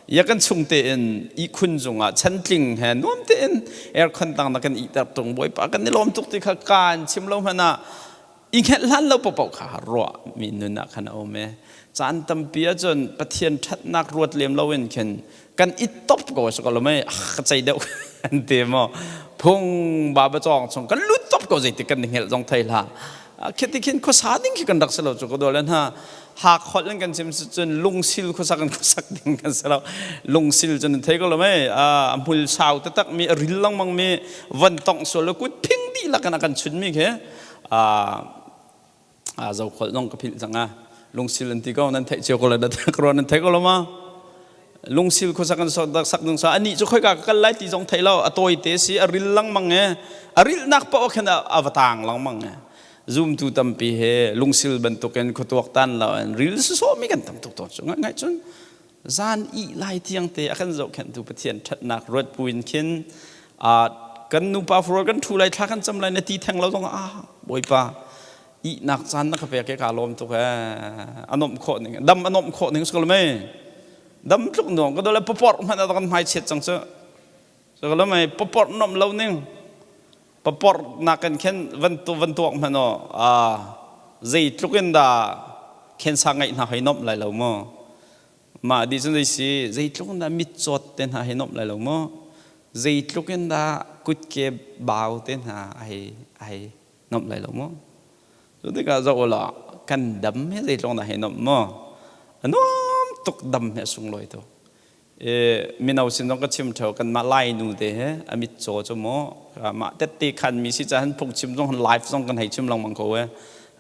ya kan chung tein ihkhun cungah chantling he nuam tein aircon tang na kan ihter tung Bawipa kan i lawm tuk ti kha kaan chim lo hmanh ah i hngelh hlan lo paohpaoh kha ruah mi nun ah khan a um e. Caan tampi ahcun Pathian ṭhatnak ruat lem loin khin kan i top ko a si ko lo mei ka cei deuh kan ti maw phung ba ba cawng chung kan lut top ko zeitik kan i hngelh zong thei hlah khiti khin khuasa ding khi kan rak si lo cu ka dawle hna hak holh in kan chim cun lungsil khuasak in khuasak ding kan si lo lungsil cun thei ko lo mei a hmul sau taktak mi a ril lengmang mi von tongh sual le kut phing dihlak in a kan chun mi khi a zokhol zong ka philh cang a lungsil an ti ko nan theih cio ko le ro nan thei ko lo ma lungsil khuasak an sak sak ding sa ani chu khoi ka kal lai ti zong thei lo a tawi te si a ril langmang e a ril nak pa khan a va tang langmang e zoom tu tampi he lungsil bantukin khuatuak tan lo an ril so mi kan tam tuk ton chu ngai ngai chun zan i lai tiang te a kan zohkhenhtu Pathian ṭhatnak ruat buin khin kan nupa furo kan ṭhu lai thla kan cam lai na ti theng lo zong ah Bawipa ihnak caan na ka pek ka lawm tuk ee a nomh khawh ning dam a nomh khawh ning si ko mei dam tluk nuam ka dole papor hmanh a kan hmai chiat cang cu so ko mei papor nomh lo ning papor nakin khin van tu van tuak hmanh aw a zeitluk in dah khensa ngaih hna hoi nomh lai lo maw mah di cun zei si zeitluk in dah mitcawt te hna hei nomh lai lo maw zeitluk in dah kutke bau te hna ai ai nomh lai lo maw cu tikah zoh ulaw kan dam he zeitluk dah hei nomh maw a nuam tuk dam he a sunglawi tuk mino sin zong ka chim theo kanmah lai nu te he a mit caw cu mu mah tette khan mi si cahan phungchim zong live zong kan hei chim lengmang ko e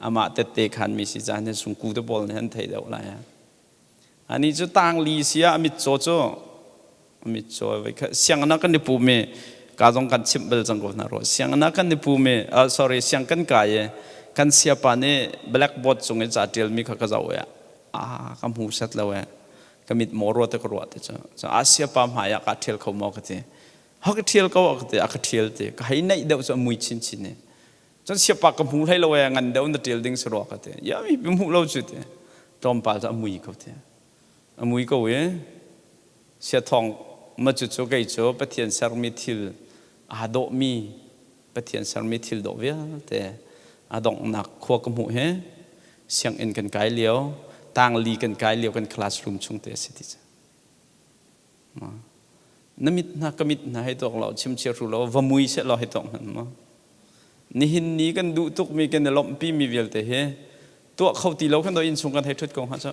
amah tette khan mi si cahan sungku te pawl nih an thei deuh lai ani cu tang li sia a mit caw cu a mit caw vai kha siang na kan i pu mi ka zong kan chimh bel cang ko hna ro siang na kan i pu mi sorry siang kan kai e kan siapa nih blackboard cung i ca tial mi kha ka zoh e a ka hmu set lo e ka mit maw ruah te ka ruah te cu Asia pa hmai ah ka ṭhial kho maw ka ti ha ka ṭhial ko ka ti a ka ṭhial ti ka hei naih deuh cu a mui chinchin i cun siapa ka hmu hlei lo e ngan deuh na ṭial ding si rua ka ti ya mi hmuh lo cu ti tlawmpal cu a mui ko ti a mui ko i sia thawng ma cu cu kei cu Pathian sermi thil aa dawhmi Pathian sermi thil dawh vialte a donghnak khua ka hmuh hi sianginn kan kai lio tangli kan kai lio kan classroom chung te a si ti cu na mit hna ka mit hna hei tuak lo chim chia hru lo va mui seh law hei tuak hman ma nihin ni kan duh tuk mi kan i lawmhpi mi vialte hi tuah kho ti lo kan do inn chung kan hei ṭhut ko hnga cu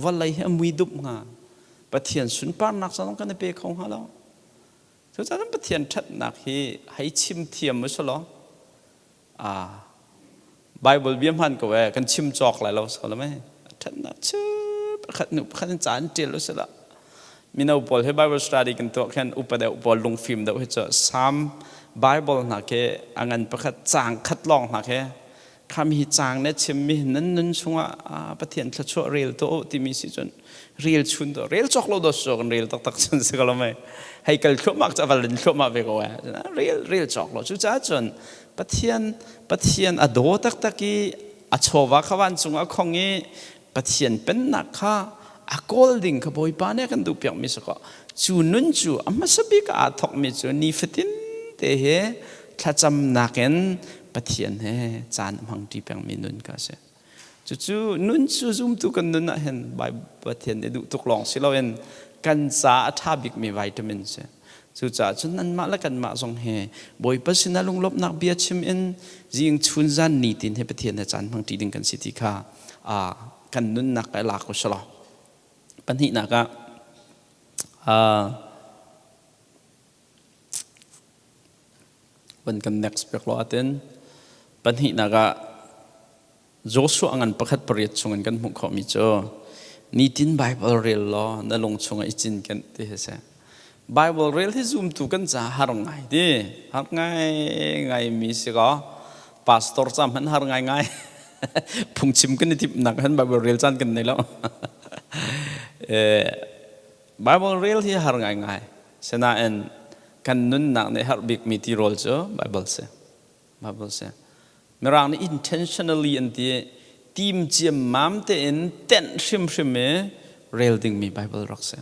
vawlei hi a mui dup hnga Pathian sunparnak zong kan i pe kho hnga lo Cucaah Pathian ṭhatnak hi hei chim thiam u selaw Bible bia hmaan ko ee kan chim cawk lai lo so mei ṭhatnak cu pakhat hnu pakhat in ca in ṭial u selaw mino pawl he Bible study kan tuah khan upa deuh pawl lungfim deuh hi cu Psalm Bible hna khi a ngan pakhat caang khat lawng hna khi khami hi caang ne chimmi nan nun chungah Pathian thluachuah rel tuah u timi si cun rel chun to rel cawk lo do so kan rel taktak cun si ko lo mei hei kal thluahmah cu aval in thluahmah ve ko eh rel rel cawk lo cucaah cun Pathian Pathian a daw taktak i a chawva kha vancung a khong i Pathian pennak kha a kawl ding kha Bawipa nih a kan duh piakmi si ko cu nun cu a hmasa bik ah aa thawkmi cu nifatin te he thlacamnak in Pathian he caan a hmangṭi pengmi nun kha a si. Cucu nun cu zumtu kan nun ah hin Pathian nih duh tuk lawng si loin kan ca a ṭha bikmi vitamin si. Cucaah cun nanmah le kanmah zong hi Bawipa sinah lunglawmhnak bia chim in zing chun zan nitin he Pathian he caan hmangṭi ding kan si ti kha kan nunnak ah lak u sih law. Pahnihnak ah Van kan next pek lo atin pahnihnak ah Joshua ngan pakhat pariat chungin kan hmuh khawhmi cu nitin Bible rel law na lung chungah i cinken ti hi si. Bible rel hi zumtu kan ca har ngai ti har ngai ngai mi si ko pastor ca hmanh har ngai ngai phungchim kan i timhnak han Bible rel caan kan nei lo Bible rel hi har ngai ngai sinain kan nunnak nih herh bikmi tirawl cu Bible si. Bible si. Mirang nih intentionally an ti tim ciammam tein tenh hrimhrim i rel dingmi Bible rak si.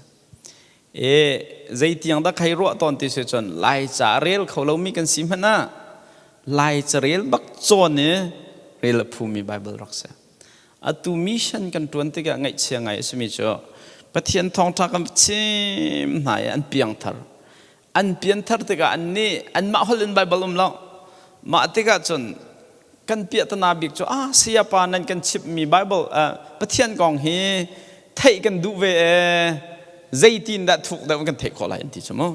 E zeitiang dah khai ruah tawn ti si cun Lai ca rel kho lomi kan si hmanh ah Lai ca rel bak cawn i rel a phumi Bible rak si. Atu mission kan ṭuan tikah ngaihchia ngai a simi cu Pathian thawngṭha kan chim hna i an piangthar. An pianthar tikah annih anmah holh in Baibal um lo. Mah tikah cun kan piahtana bik cu ah sayapa nan kan chimhmi Bible Pathian kong hi theih kan duh ve ee zeitin dah thuk deuh in kan theih khawh lai an ti cu mu.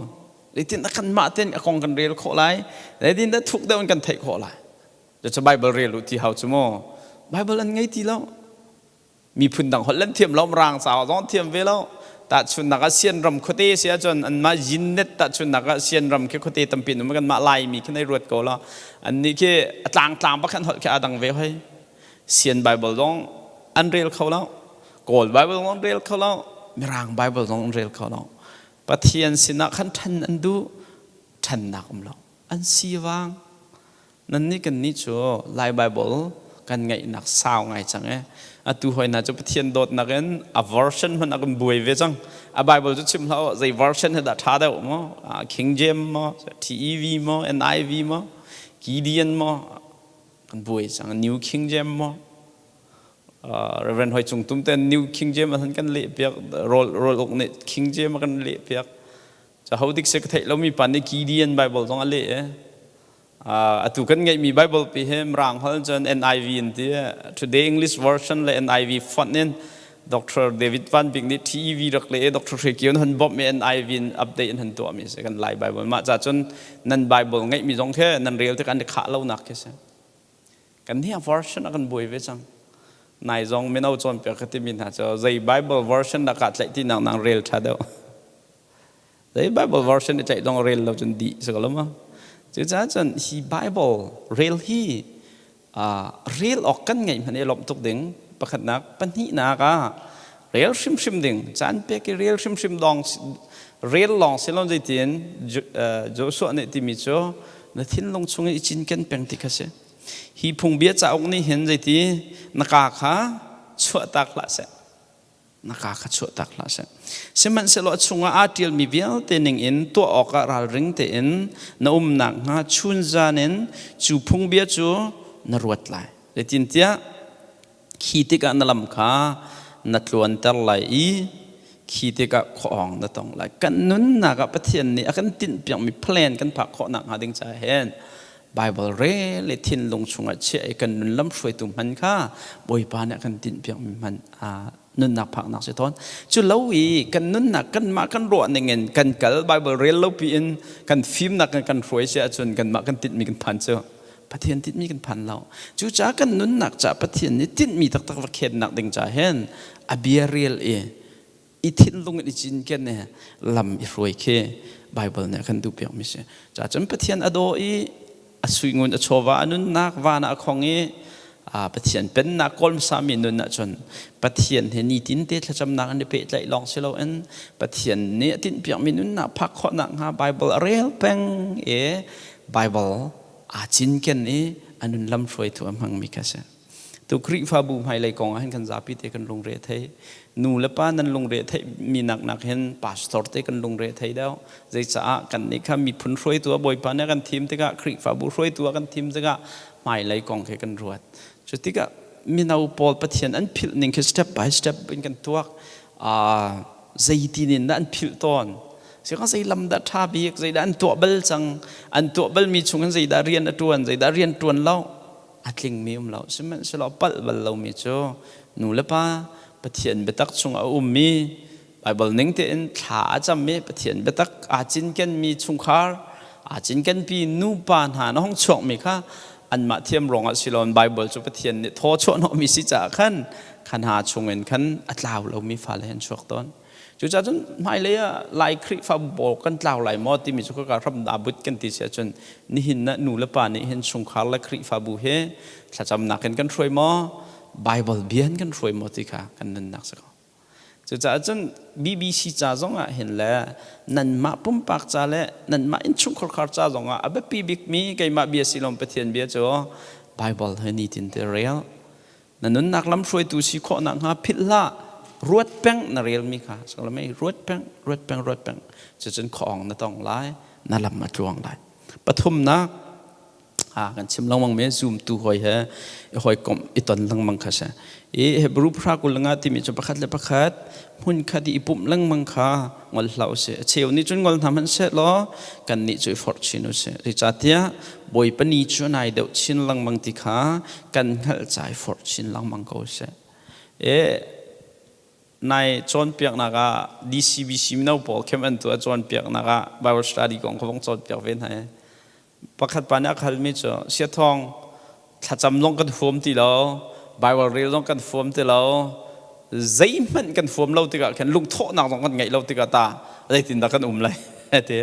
Zeitin dah kanmah tein a kong kan rel khawh lai zeitin dah thuk deuh in kan theih khawh lai. Cucu Bible rel u ti hau cu mu. Bible an ngei ti lo. Miphun dang holh an thiam lo, rang ca zong thiam ve lo. Tahchunhnak ah Sianram khuate si ahcun anmah Yinnet tahchunhnak ah Sianram khi khuate tampi an um kanmah Laimi khi nei ruat ko lo. Annih khi a tlangtlang bak an holh khi aa dang ve hoi. Sian Bible zong an rel kho lo. Kawl Bible zong an rel kho lo. Mirang Bible zong an rel kho lo. Pathian sinah khan ṭhan an duh, ṭhannak um lo. An sivang. Nannih kannih cu Lai Bible kan ngeihnak sau ngai cang e. Atu hoi hna cu Pathian dawtnak in a version hmanh a kan buai ve cang. A Bible cu chim hlah zei version he dah ṭha deuh maw? King James maw? TEV maw? NIV maw? Gideon maw? Kan buai cang. New King James maw? Reverend Hoi Cung Tum ten New King James an kan leh piak rol rol uk nih King James a kan leh piak. Caho dik si ka theih lomi pa nih Gideon Bible zong a leh i atu kan ngeihmi Bible pi hi Mirang holh cun NIV in ti Today English Version le NIV font in Dr. David Van Bik nih TEV rak leh i Dr. Hre Kio han bawmh i NIV in update in han tuahmi si kan Lai Bible mah ca cun nan Bible ngeihmi zong khi nan rel tik an i khah lonak khi si. Kan hi a version a kan buai ve cang. Nai zong mino cawnpiak ka timi hna cu zei Bible version dah kaa tlaih ti nak nang rel ṭha deuh. Zei Bible version i tlaih zong rel lo cun dih si ko lo ma. Cucaah cun hi Bible rel hi rel awk kan ngeih hmanh i lawmh tuk ding pakhatnak pahnihnak ah rel hrimhrim ding caan pek i rel hrimhrim dong rel lawng si lo zeitin Joshua nih timi cu na thinlung chung i cinken peng ti kha si. Hi phungbia cauk nih hin zeiti na kaa kha chuahtak hlah seh. Na kaa kha chuahtak hlah seh. Sihmanhsehlaw a chungah aa ṭialmi vialte ningin tuah awkah ralring tein na um nakhnga chunzan in cu phungbia cu na ruat lai. Zeitintiah khi tikah na lam kha na tluanter lai i khi tikah khuaawng na tong lai. Kan nunnak ah Pathian nih a kan tinhpiakmi plan kan phak khawh nakhnga ding caah hin Bible rel i thinlung chungah chiah i kan nun lam hruaitu hman kha Bawipa nih a kan tinhpiakmi hman nunnak phaknak si tawn. Cu lo i kan nunnak kanmah kan ruah ning in kan kal Bible rel lo piin kan fimnak kan kan hruai si ahcun kanmah kan tinhmi kan phan cu Pathian tinhmi kan phan lo. Cucaah kan nunnak caah Pathian nih tinhmi taktak va khennak ding caah hin a bia rel i i thinlung in i cinken i lam i hruai khi Bible nih a kan duhpiakmi si. Cacun Pathian a daw i a suingun a chawva a nunnak van ah a khong i Pathian pennak kawl hmasami nun ahcun Pathian he nitin te thlacamnak an i pehtlaih lawng si loin Pathian nih a tinhpiakmi nunnak phak khawhnak hnga Bible a rel peng i Bible aa cinken i a nun lam hruaitu a hmangmi kha si. Tu Khrihfabu hmailei kong ah hin kan zapi te kan lungre thei. Nu le pa nan lungre theih mi nak nak hin pastor te kan lungre thei deuh. Zeicaah kan nih kha miphun hruaitu ah Bawipa nih a kan thim tikah Khrihfabu hruaitu ah kan thim tikah hmailei kong khi kan ruat. Cu tikah mino pawl Pathian an philh ning khi step by step in kan tuak. Zeitin in dah an philh tawn sika zei lam dah ṭha bik zeidah an tuah bal cang an tuah balmi chung in zeidah rian a ṭuan zeidah rian ṭuan lo a tlingmi um lo sihmanhsehlaw palh bal lomi cu nu le pa Pathian biatak chung a ummi Bible ning tein thla a cammi Pathian biatak aa cinkenmi chungkhar aa cinkenpi nupa hna na hong chuakmi kha anmah thiam ruangah siloin Bible cu Pathian nih thaw chuahhnawhmi si caah khan kha hna chungin khan a tlau lomi fale an chuak tawn. Cucaah cun hmailei ah Lai Khrihfabu pawl kan tlau lai maw timi cu khaka hram dah but kan ti si ahcun nihin ah nu le pa nih hin chungkhar le Khrihfabu he thlacamnak in kan hruai maw Bible bia in kan hruai maw ti kha kan nunnak si ko. Cucaah cun BBC ca zong ah hin le nanmah pumpak ca le nanmah innchungkhar khar ca zong ah a biapi bikmi keimah bia si lawm Pathian bia cu Bible he nitin te rel. Na nunnak lamhruaitu si khawh nakhnga philh hlah. Ruat peng na relmi kha salamei ruat peng ruat peng ruat peng cucun khuaawng na tong lai na lam a tluang lai. Pathumnak. Kan chim lengmang me zumtu hoi he i hawikomh i ton lengmang kha si. I Hebrew phra 25 timi cu pakhat le pakhat hmun khat i pumh lengmang kha ngol hlah usih. A cheu nih cun ngol hna hmanh seh law kan nih cu i forh chin usih. Zeicahtiah Bawipa ni cu nai deuh chin lengmang ti kha kan hngalh ca i forh chin lengmang ko usih. E nai cawnpiaknak ah DCBC mino pawl khem an tuah cawnpiaknak ah Bible study kong kha vong cawnpiak ve hna i pakhat pa nih a halmi cu siathawng thlacam zong kan huam ti lo Bible rel zong kan huam ti lo zeihmanh kan huam lo tikah khan lungthawhnak zong kan ngeih lo tikah ta zeitindah kan um lai ti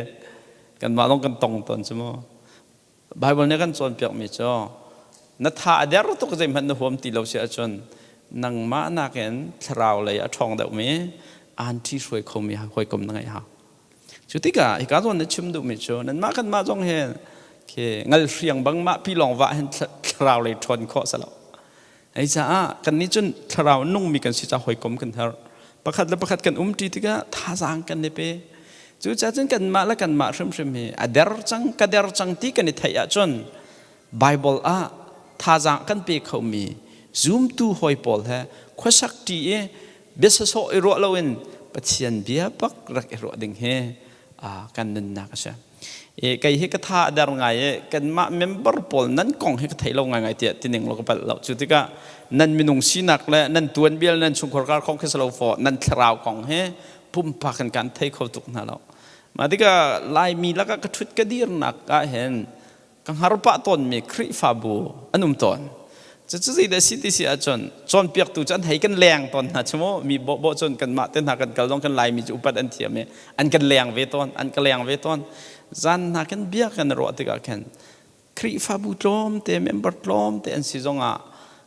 kanmah zong kan tong tawn cu mu Bible nih kan cawnpiakmi cu na tha a der tuk zeihmanh na huam ti lo si ahcun nangmah nakin thlarau lei a ṭhawng deuhmi aan ṭhi hruai khomi hawikom na ngeih hau. Cu tikah hika zawn na chim duhmi cu nanmah kanmah zong hi khi ngalhriang bang mah pi lawng vah hin thlarau lei ṭhawn khawh si lo. Ei caah kannih cun thlarau nungmi kan si caah hawikom kan herh. Pakhat le pakhat kan umṭi tikah thazaang kan i pe. Cucaah cun kanmah le kanmah hrimhrim hi a der cang ka der cang ti kan i theih ahcun Bible ah thazaang kan pe khomi zumtu hawi pawl he khuasak ṭi i bia sawsawh i ruah loin Pathian bia bak rak i ruah ding hi kan nunnak a si. Kei hi ka tha a der ngai i kanmah member pawl nan kong hi ka thei lo ngaingai tiah tining lo ka palh lo. Cu tikah nan minung sinak le nan tuanbia le nan chungkhar kar kong khi si lo faw nan thlarau kong hi pumpak in kan thei kho tuk hna lo. Mah tikah Laimi lakah ka ṭhut ka dirnak ah hin ka hngar pah tawnmi Khrihfabu an um tawn. Cucu zeidah si ti si ahcun cawnpiaktu cu an hei kan leng tawn hna cu mu mi bawhbawh cun kanmah te hna kan kal zong kan Laimi cu upat an thiam i an kan leng ve tawn an ka leng ve tawn. Zan hna kan bia kan ruah tikah khan Khrihfabu tlawmte member tlawmte an si zongah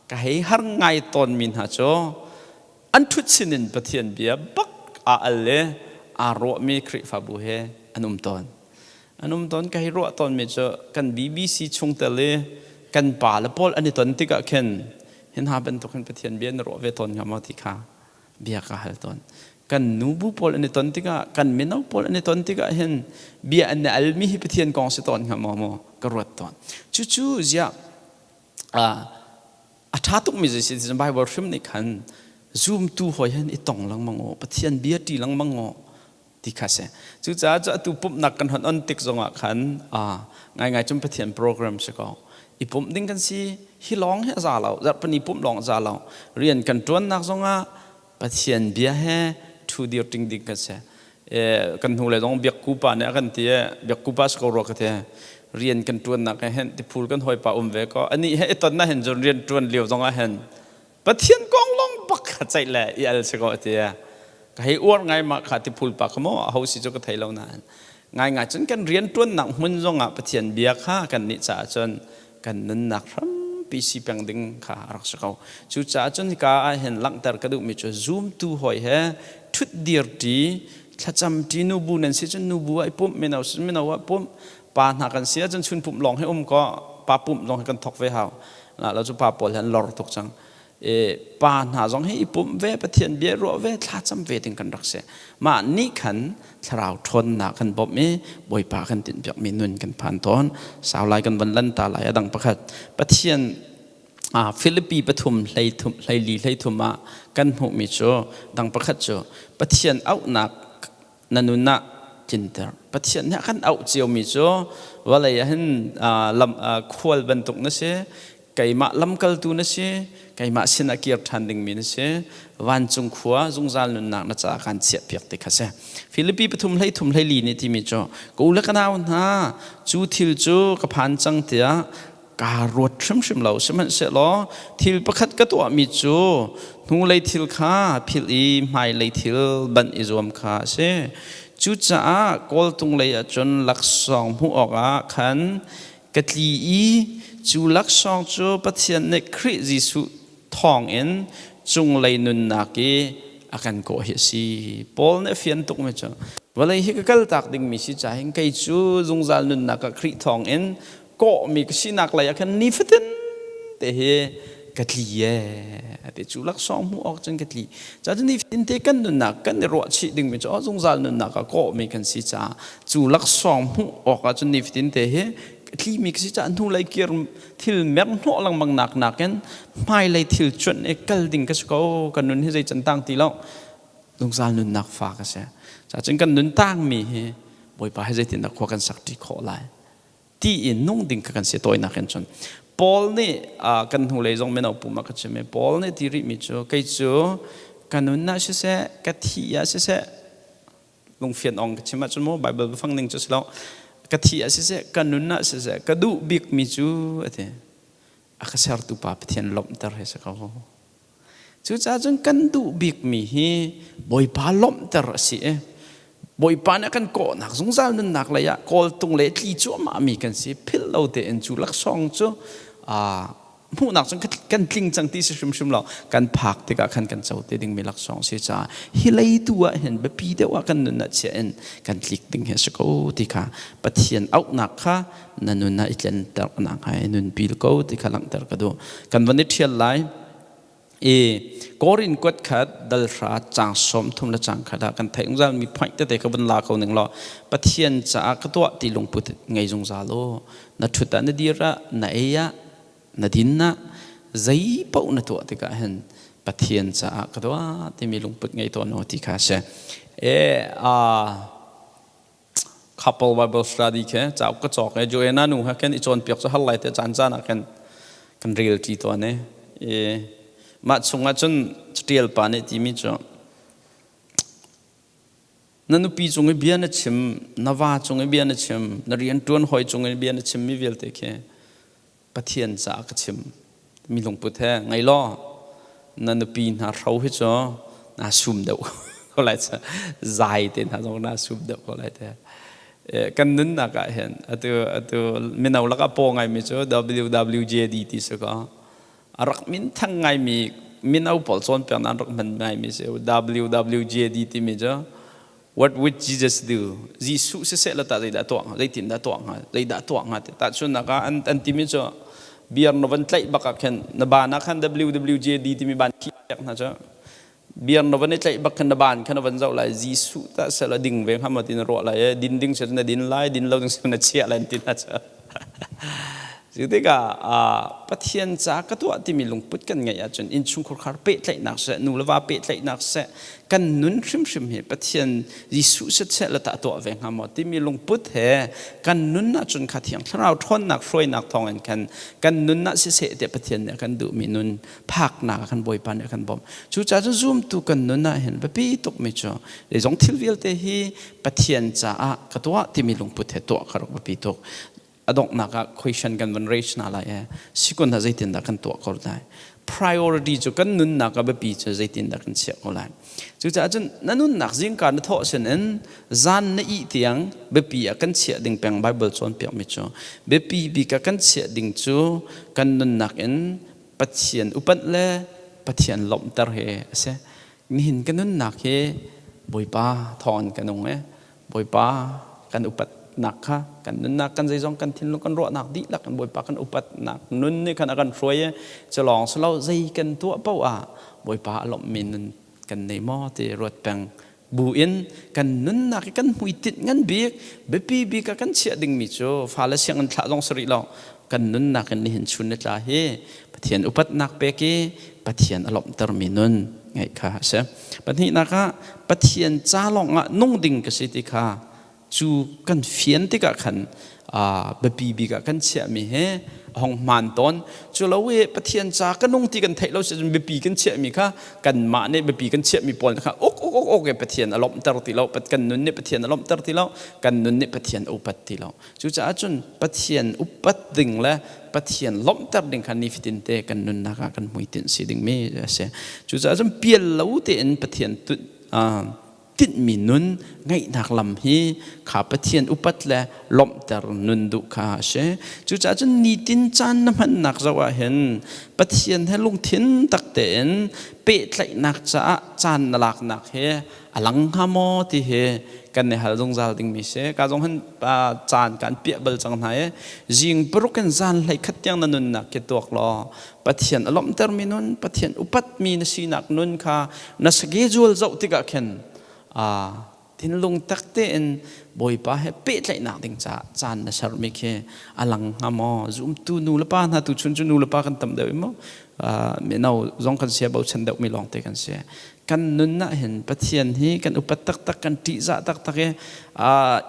ka hei har ngai tawnmi hna cu an ṭhut sinin Pathian bia bak aa al le aa ruahmi Khrihfabu he an um tawn. An um tawn ka hei ruah tawnmi cu kan BBC chungtel i kan pa le pawl an i ton tikah khin hin ha bantuk hin Pathian bia na ruah ve tawn hnga maw ti kha bia ka hal tawn. Kan nubu pawl an i ton tikah kan mino pawl an i ton tikah hin bia an i almi hi Pathian kong si tawn hnga maw maw ka ruat tawn. Cucu ziah a ṭha tukmi zei si ti Bible hrim nih khan zumtu hawi hen i tong lengmang u Pathian bia ṭi lengmang u ti kha si. Cucaah cu atu pumhnak kan hon on tik zongah khan ngaingai cun Pathian program si ko. I pumh ding kan si hi lawng hi a za lo zarhpini pumh lawng a za lo rian kan ṭuannak zongah Pathian bia he ṭhu dir ṭing ding kan si. Kan hnu le zong biakku pa nih a kan ti i biakku pa si ko rua ka ti rian kan ṭuannak he hin tiphul kan hawipa um ve ko anih he i ton na hin cun rian ṭuan lio zongah hin Pathian kong lawng bak kha ceih le i al si ko ti ka hei uar ngai ma kha tiphul pa kha maw ho si cu ka thei lo nain ngai ngai cun kan rian ṭuannak hmun zongah Pathian bia kha kan nih caah cun kan nunnak hrampi si peng ding kha a rak si ko. Cucaah cun hika ah hin langhter ka duhmi cu zumtu hawi he ṭhutdir ṭi thlacam ṭi nubu nan si cun nubu ah i pumh mino si mino ah pumh pa hna kan si ahcun chun pumh lawng hi um ko pa pumh zong hi kan thok ve hau la cu pa pawl hi an lor tuk cang e pa hna zong hi i pumh ve Pathian bia ruah ve thlacam ve ding kan rak si mah nih khan thlarau ṭhawnnak kan bawmh i Bawipa kan tinhpiakmi nun kan phan tawn sau lai kan van lan ta lai a dang pakhat Pathian Philippi pathum hlei thum hleili hlei thum ah kan hmuhmi cu dang pakhat cu Pathian auhnak na nun ah tlinter Pathian nih a kan auh ciomi cu vawlei ah hin lam khual bantuk na si keimah lamkaltu na si keimah sin ah kir ṭhan dingmi na si vancung khua zungzal nunnak na caah kan chiahpiak ti kha si Filipi pathum 13 14 nih timi cu ka u le ka nau hna cu thil cu ka phan cang tiah kaa ruat hrimhrim lo sihmanhsehlaw thil pakhat ka tuahmi cu hnulei thil kha philh i hmailei thil banh i zuam kha a si cucaah kawltung lei ah cun laksawng hmuh awkah khan ka tli i cu laksawng cu Pathian nih Khrih Jesuh thawngin cunglei nunnak i a kan kawh hi a si. Paul nih a fian tukmi cu vawlei hi ka kaltak dingmi si caah hin kei cu zungzal nunnak ah Khrih thawngin kawhmi ka sinak lei ah khan nifatin te hi ka tli ee ti cu laksawng hmuh awk cun ka tli ca cu nifatin te kan nunnak kan i ruahchih dingmi cu zungzal nunnak ah kawhmi kan si caah cu laksawng hmuh awk ah cun nifatin te hi Tlimi ka si caah hnulei kir thil mer hnawh lengmang nak nakin hmailei thil cuanh i kal ding ka si ko. Kan nun hi zei can tang ti lo. Zungzal nunnak fa ka si. Cacun kan nun tangmi hi Bawipa hi zeitindah khua kan sak ṭi khawh lai ti in nung ding kha kan si tawinak in cun Paul nih kan hnulei zong mino pum ah ka chim i Paul nih ti rihmi cu kei cu ka nun ah siseh ka thi ah siseh lungfian ong ka chim ahcun mu Bible biafang ning cu si lo ka thi ah siseh ka nun ah siseh ka duh bikmi cu ati a ka sertu pa Pathian lawmhter hi si ko. Cucaah cun kan duh bikmi hi Bawipa lawmhter a si i Bawipa nih a kan kawhnak zungzal nunnak lei ah kawltung le tli cuahmah mi kan si. Philh lo tein cu laksawng cu hmuhnak cun kan tling cang ti si hrimhrim lo. Kan phak tikah khan kan co te dingmi laksawng si caah hi lei tu ah hin biapi deuh ah kan nun ah chia in kan tlik ding hi a si ko ti kha Pathian auhnak kha na nun ah i tlenter nak hai nun pil ko ti kha langhter ka duh. Kan van i ṭhial lai. I Korin kuat khat dal hra cang 30 le cang khat ah kan theih zungzal mi point tete ka vun la ko ning law Pathian caah ka tuah ti lungput ngei zungzal u. Na ṭhut ah na dir ah na ei ah na din ah zei paoh na tuah tikah hin Pathian caah ka tuah timi lungput ngei tawn u ti kha a si. E a Couple Bible study khe cauk ka cawk i Joanna nu he khin i cawnpiak cu har lai te caan caan ah khin kan rel ṭi tawn i i mah chungah cun catial pa nih timi cu na nupi cung i bia na chim na va cung i bia na chim na rianṭuan hawi cung i bia na chim mi vialte khi Pathian caah ka chim mi lungput he ngei law na nupi hna hro hi cu naa sum deuh ko lai zai te hna zong naa sum deuh ko lai te. Kan nunnak ah hin atu atu mino lakah paw ngaimi cu WWJD ti si ko a rak min thang ngaimi mino pawl cawnpiak nan rak hman ngaimi si WWJD timi cu. What would Jesus do? Jesuh siseh la tah zeidah tuah hnga? Zeitindah tuah hnga? Zeidah tuah hnga? Tahchunhnak ah an an timi cu beer na van tlaih bak ah khin na ban ah khan WWJD timi ban khi pek hna cu beer na van i tlaih bak khan na ban khan na van zoh lai. Jesuh tah seh la ding ve hnga maw ti na ruah lai e din ding seh na din lai din lo ding seh na chiah lai ti hna cu. Cu tikah Pathian ca ka tuah timi lungput kan ngeih ahcun innchungkhar khar pehtlaihnak seh, nu le va pehtlaihnak seh, kan nun hrimhrim hi Pathian Jesuh setseh le tah tuah ve hnga maw timi lungput he kan nun ahcun kha Thiang Thlarau ṭhawnnak hruainak thawngin khan kan nun ah siseh tiah Pathian nih a kan duhmi nun phaknak ah kan Bawipa nih a kan bawmh. Cucaah cun zumtu kan nun ah hin biapi tukmi cu zeizong thil vialte hi Pathian caah ka tuah timi lungput he tuah kha rak biapi tuk. A donghnak ah question kan van raise hna lai e sikun ha zeitindah kan tuah ko lai? Priority cu kan nunnak a biapi cu zeitindah kan chiah ko lai? Cucaah cun na nunnak zingka na thawh sin in zan na ih tiang biapi ah kan chiah ding peng Bible cawnpiak mi cu biapi bik ah kan chiah ding cu kan nunnak in Pathian upat le Pathian lawmhter hi a si. Nihin ka nunnak hi Bawipa thawngin ka nung e Bawipa kan upatnak kha kan nunnak kan zeizong kan thinlung kan ruahnak dihlak in Bawipa kan upatnak nun nih khan a kan hruai i cu lawng si lo zei kan tuah paoh ah Bawipa a lawmhmi nun kan nei maw ti ruat peng bu in kan nunnak i kan hmuitinh ngan bik biapi bik ah kan chiah dingmi cu fale sianginn thlah zong si rih lo kan nunnak in nihin chun ni tla hi Pathian upatnak pek i Pathian a lawmhtermi nun ngeih kha a si. Pahnihnak ah Pathian ca lawngah nung ding ka si ti kha cu kan fian tikah khan biapi bik ah kan chiahmi he a hong hmaan tawn. Cu lo i Pathian ca ka nung ti kan theih lo si cun biapi kan chiahmi kha kanmah nih biapi kan chiahmi pawl kha uk uk uk uk Pathian a lawmhter ti lo, kan nun nih Pathian a lawmhter ti lo, kan nun nih Pathian a upat ti lo. Cucaah cun Pathian upat ding le Pathian lawmhter ding kha nifatin te kan nunnak ah kan hmuitinh si dingmi a si. Cucaah cun pial lo tein Pathian tinhmi nun ngeihnak lam hi kha Pathian upat le lawmhter nun duh kha a si. Cucaah cun nitin caan na hmannak zoh ah hin Pathian he lungthin tak tein pehtlaihnak caah caan na laknak hi a lang hnga maw ti hi kan i hal zungzal dingmi si. Ka zong hin caan kan piah bal cang hna i zing paruk in zan hlei khat tiang na nunnak khi tuak law Pathian a lawmhtermi nun, Pathian upatmi na sinak nun kha na schedule zoh tikah khin. Thinlung tak tein Bawipa he pehtlaihnak ding caah caan na sermi khi a lang hnga maw? Zumtu nu le pa hna tu chun cu nu le pa kan tam deuh i maw? Mino zong kan sia bochan deuhmi lawngte kan si. Kan nun ah hin Pathian hi kan upat taktak, kan ṭihzah taktak i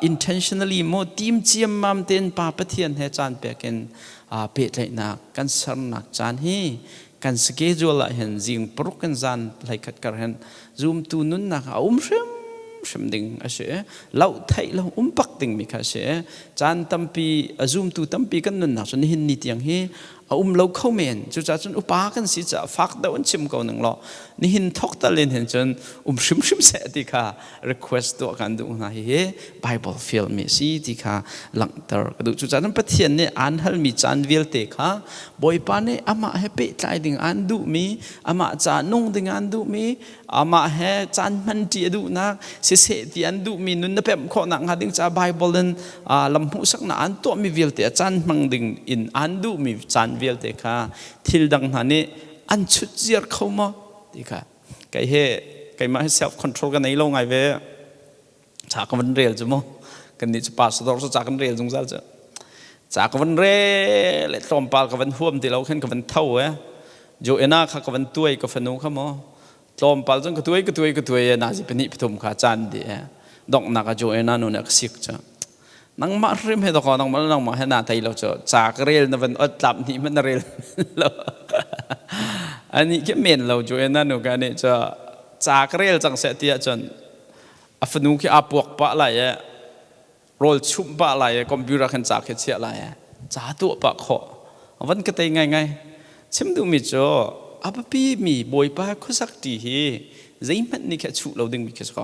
intentionally maw tim ciammam tein Pa Pathian he caan pek in pehtlaihnak kan sernak caan hi kan schedule ah hin zing paruk in zan 11 kar hin zumtu nunnak a um hrimhrim ding a si. Loh theih lo um bak dingmi kha a si. Caan tampi a zumtu tampi kan nunnak cu nihin ni tiang hi a um lo kho men. Cucaah cun upa kan si caah fak deuh in chim ko ning law nihin thok tal in hin cun um hrimhrim seh ti kha request tuah kan duh hna. Hihi Bible fial mi si ti kha langhter ka duh. Cucaah cun Pathian nih aan halmi caan vialte kha Bawipa nih amah he pehtlai ding aan duhmi, amah ca nung ding aan duhmi, amah he caan hmanṭi a duhnak, siseh ti an duhmi nun na pemh khawhnak hnga ding caah Bible in lam hmuhsaknak an tuahmi vialte a caan hmang ding in aan duhmi caan vialte kha thil dang hna nih an chut ziar kho maw ti kha kei he keimah he self control ka nei lo ngai ve. Ca ka van rel cu mu, kan nih cu pastor cu ca kan rel zungzal cu. Ca ka van rel le tlawmpal ka van huam ti lo khin ka van tho e. Joanna kha ka van tuai ka fanu kha mu, tlawmpal cun ka tuai ka tuai ka tuai e, nazi pahnih pathum kha caan di e. Donghnak ah Joanna nu nih a ka sik cu, nangmah hrim he dakaw, nangmah le nangmah he naa tei lo cu, ca ka rel na van ot tlap hnih hmanh na rel lo. Ani khi men lo Joanna nu ka nih cu ca ka rel cang seh ti ahcun a fanu khi aa puak pah lai e, rawl chumh pah lai e, computer khan ca khi chiah lai e, ca tuah pah khawh van ka tei ngaingai. Chim duhmi cu a biapi mi Bawipa khuasak ṭi hi zeihmanh nih khi a chuh lo dingmi khi si ko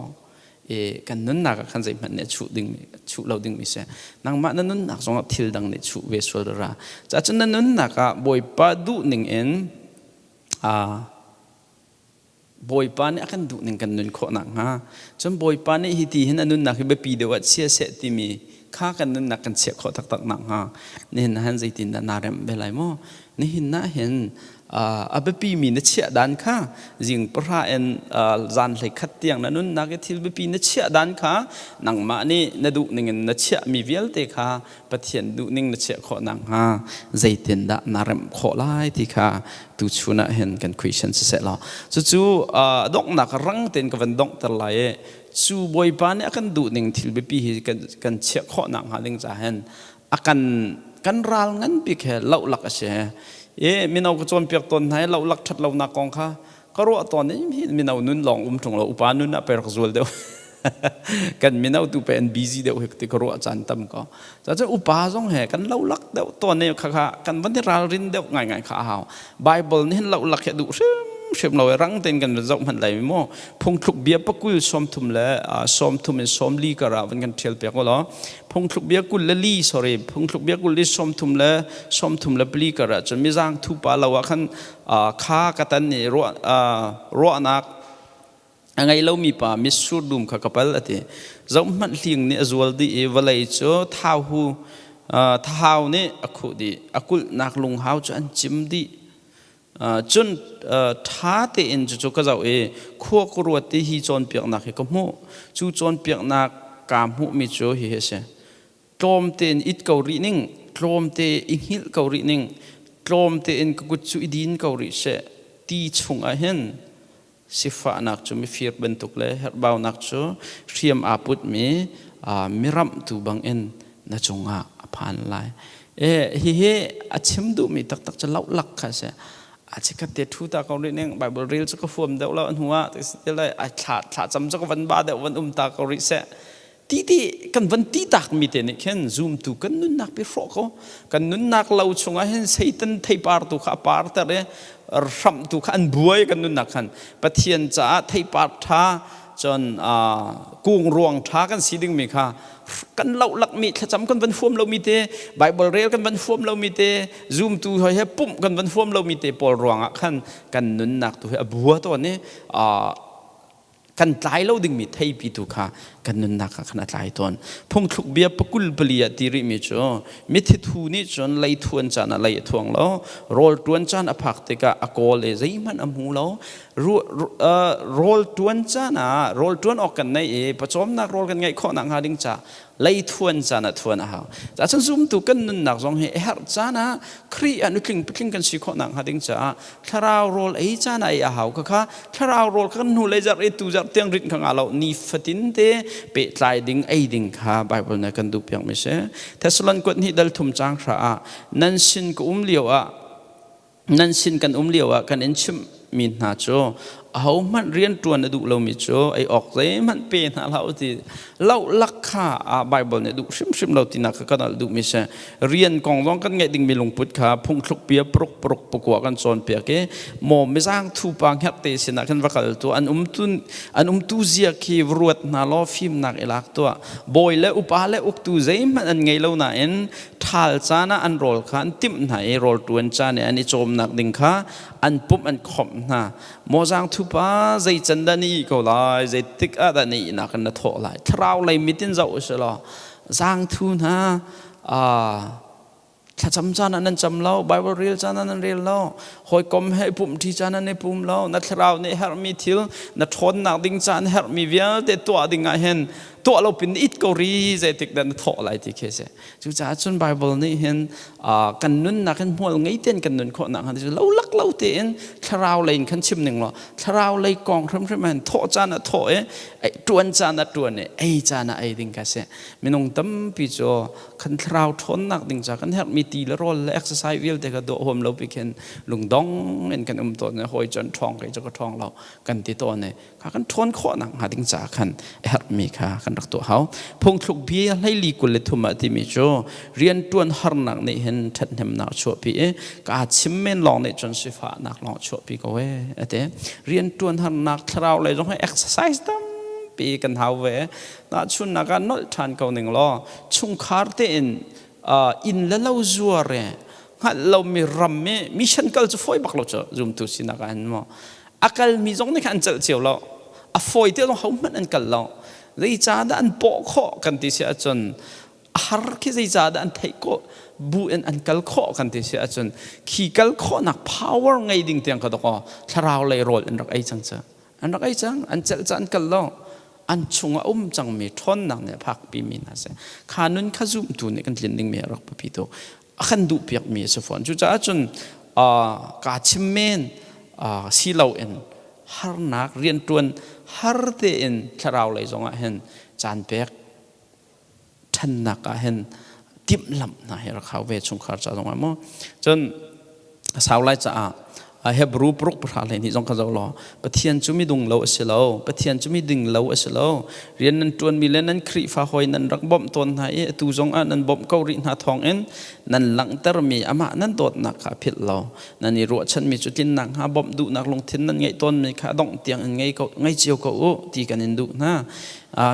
e. Kan nunnak ah khan zeihmanh nih a chuh dingmi chuh lo dingmi si. Nangmah na nunnak zongah thil dang nih chuh ve sual ra cacun na nunnak ah Bawipa duh ning in Bawipa nih a kan duh ning kan nun khawh nakhnga, cun Bawipa nih hi ti hin a nunnak hi biapi deuh ah chia seh timi kha kan nunnak kan chiah khawh taktak nakhnga nihin ah hin zeitindah naa remh ve lai maw? Nihin ah hin a biapi mi na chiah dan kha zing 10 in zan 11 tiang na nunnak i thil biapi na chiah dan kha nangmah nih na duh ning in na chiah mi vialte kha Pathian duhning na chiah khawh nakhnga zeitindah na remh khawh lai ti kha tuchun ah hin kan question siseh law, cucu donghnak rang tein ka van donghter lai i cu Bawipa nih a kan duhning thil biapi hi kan chiah khawh nakhnga ding ca hin a kan kan ral ngan bik he lohlak a si i mino ka cawnpiak tawn hna i lohlak ṭhat lonak kong kha ka ruah tawn i mino nun lawng um ṭung lo, upa nun ah pei rak zual deuh, kan mino tu pe an busy deuh hik ti ka ruah caan tam ko. Cun upa zong he kan lo lak deuh tawn i kha kha kan van i ralrin deuh ngaingai kha a hau. Bible nih hin lo lak hi a duh hrimhrim lo i rang tein kan van zoh hmanh lai maw? Phungthluk bia pakul 30 le 30 in 40 kar ah van kan ṭhial piak u law. Phungthluk bia 24, sorry, phungthluk bia 20 30 le 34 kar ah cun mizang thupa lo ah khan kha ka tan i ruahnak a ngei lomi pa mitsur dum kha ka pal a ti. Zohhmanh, hling nih a zual dih i vawlei cu thauhu thahau nih a khuh dih, a kulhnak lunghau cu an cim dih. Cun ṭha tein cucu ka zoh i khua ka ruat i hi cawnpiaknak hi ka hmuh. Cu cawnpiaknak kaa hmuhmi cu hihi a si: tlawm tein it ko rih ning, tlawm te i hngilh ko rih ning, tlawm tein ka kut cu i din ko rih seh. Ti chungah hin sifahnak cu mifir bantuk le herhbaunak cu hriam aa putmi miramhtu bangin na cungah a phan lai. Hihi a chim duhmi taktak cu lohlak kha a si. A chikkhat te thu ta ko rih ning, Bible rel cu ka huam deuh lo, a hnu ah ai thla thla cam cu ka van ba deuh, van um ta ko rih seh ti ti kan van ti tak mi te nih khin zumtu kan nunnak pi hrawh ko. Kan nunnak lo chungah hin Satan theipar tu kha a par ter i hramh tu kha an buai. Kan nunnak khan Pathian caah theipar tha cun kung ruang tha kan si ding mi kha kan lohlak mi, thlacam kan van huam lo mi te, Bible rel kan van huam lo mi te, zumtu hoi he pumh kan van huam lo mi te pawl ruangah khan kan nunnak tu hi a bua tawn i kan tlai lo dingmi theipi tu kha kan nunnak ah khan a tlai tawn. Phungthluk bia pakul pali ah ti rihmi cu mithi thu nih cun lei thuan caan ah lei a thuang lo, rawl ṭuan caan a phak tikah a kawl i zeihmanh a hmu lo. Rawl ṭuan caan ah rawl ṭuan awk kan nei i pawcawmnak rawl kan ngeih khawh nakhnga ding ca lei thuan caan ah thuan a hau. Cun zumtu kan nunnak zong hi a herh caan ah Khrih ah nutling patling kan si khawh nakhnga ding caah thlarau rawl ei caan ah ei a hau. Khakha thlarau rawl kan hnu lei zarh i tu zarh tiang rit kha nga lo nifatin te pehtlai ding ei ding kha Bible nih kan duh piak mi si. Thessalon kuat hnih dal thum caang hra ah nan sin ka um lio ah nan sin kan um lio ah kan in chimh mi hna cu ahohmanh rianṭuan a duh lomi cu ei awk zeihmanh pe hna hlah u ti lohlak kha Bible nih duh hrimhrim lo tinak kha kan al duhmi si. Rian kong zong kan ngeih dingmi lungput kha phungthluk bia paruk paruk pakua kan cawnpiak i maw mizang thupa hngerhte sinah khan va kal tuah, an umtu an umtu zia khi ruat hna law fimnak i lak tuah. Bawi le upa le uktu zeihmanh an ngei lo nain ṭhal caan ah an rawl kha an timh hna i rawl ṭuan caan i an i cawmnak ding kha an pumh an khomh hna. Maw zaangthupa, zei can dah na ih ko lai, zeitik ah dah na ihnak in na thawh lai? Thlarau lei mit in zoh u sih law zaangthu hna thlacam caan ah nan cam lo, Bible rel caan ah nan rel lo, hawikom he i pumh ṭi caan ah nan i pum lo, na thlarau nih herhmi thil, na ṭhawnnak ding caan herhmi vialte tuah ding ah hin tuah lo pin it ko ri, zeitik dah na thawh lai ti khi a si. Cucaah cun Bible nih hin kan nunnak hin hmual ngei tein kan nun khawh nakhnga ti lo lak lo tein thlarau lei in khan chim ning law thlarau lei kong hrimhrim hin thawh caan ah thawh i ṭuan caan ah ṭuan i ei caan ah ei ding kha si. Minung tampi cu kan thlarau ṭhawnnak ding ca kan herhmi ti le rawl le exercise vialte kha dawh huam lo pi khin lungdong in kan um tawn i hawi cu an ṭhawng kei cu ka ṭhawng lo kan ti tawn i kha kan ṭhawn khawh nakhnga ding caah khan a herhmi kha kan rak tuah hau. Phungthluk bia hleili 23 ah timi cu rianṭuan harnak nih hin ṭhathnemnak a chuahpi i kaa chim men lawng nih cun sifahnak lawng a chuahpi ko ee a ti. Rianṭuan harnak thlarau lei zong hi exercise tampi kan hau ve. Tahchunhnak ah nolh ṭhan ko ning law chungkhar tein inn le lo zuar e hngalh lomi ram i mission kal cu fawi bak lo cu zumtu sinak ah hin maw a kalmi zong nih khan an celh cio lo, a fawi te zong hohmanh an kal lo. Zeicahdah an pawh khawh kan ti si ahcun, a har khi zeicahdah an theih khawh bu in an kal khawh kan ti si ahcun, khi kal khawhnak power ngei ding tiang ka dok thlarau lei rawl an rak ei cang cu, an rak ei cang, an celh ca an kal lo, an chungah um cangmi ṭhawnnak nih a phakpi mi hna si. Kha nun kha zumtu nih kan tlin dingmi a rak biapi tuk, a kan duhpiakmi a si fawn. Cucaah cun kaa chim men si loin harnak rianṭuan har tein thlarau lei zongah hin caan pek ṭhannak ah hin timhlamh hna hi rak hau ve chungkhar ca zongah maw. Cun a sau lai caah Hebrew paruk pahra hlei hnih zong kha zoh law Pathian cu midung lo a si lo, Pathian cu miding lo a si lo. Rian nan ṭuanmi le nan Khrihfa hawi nan rak bawmh tawn hna i atu zong ah nan bawmh ko rih hna thawngin nan langhtermi amah nan dawtnak kha a philh lo. Nan i ruahchanmi cu tlinnak hnga bawmh duhnak lungthin nan ngeih tawnmi kha a dongh tiang in ngei ko, ngei cio ko u ti kan in duh hna.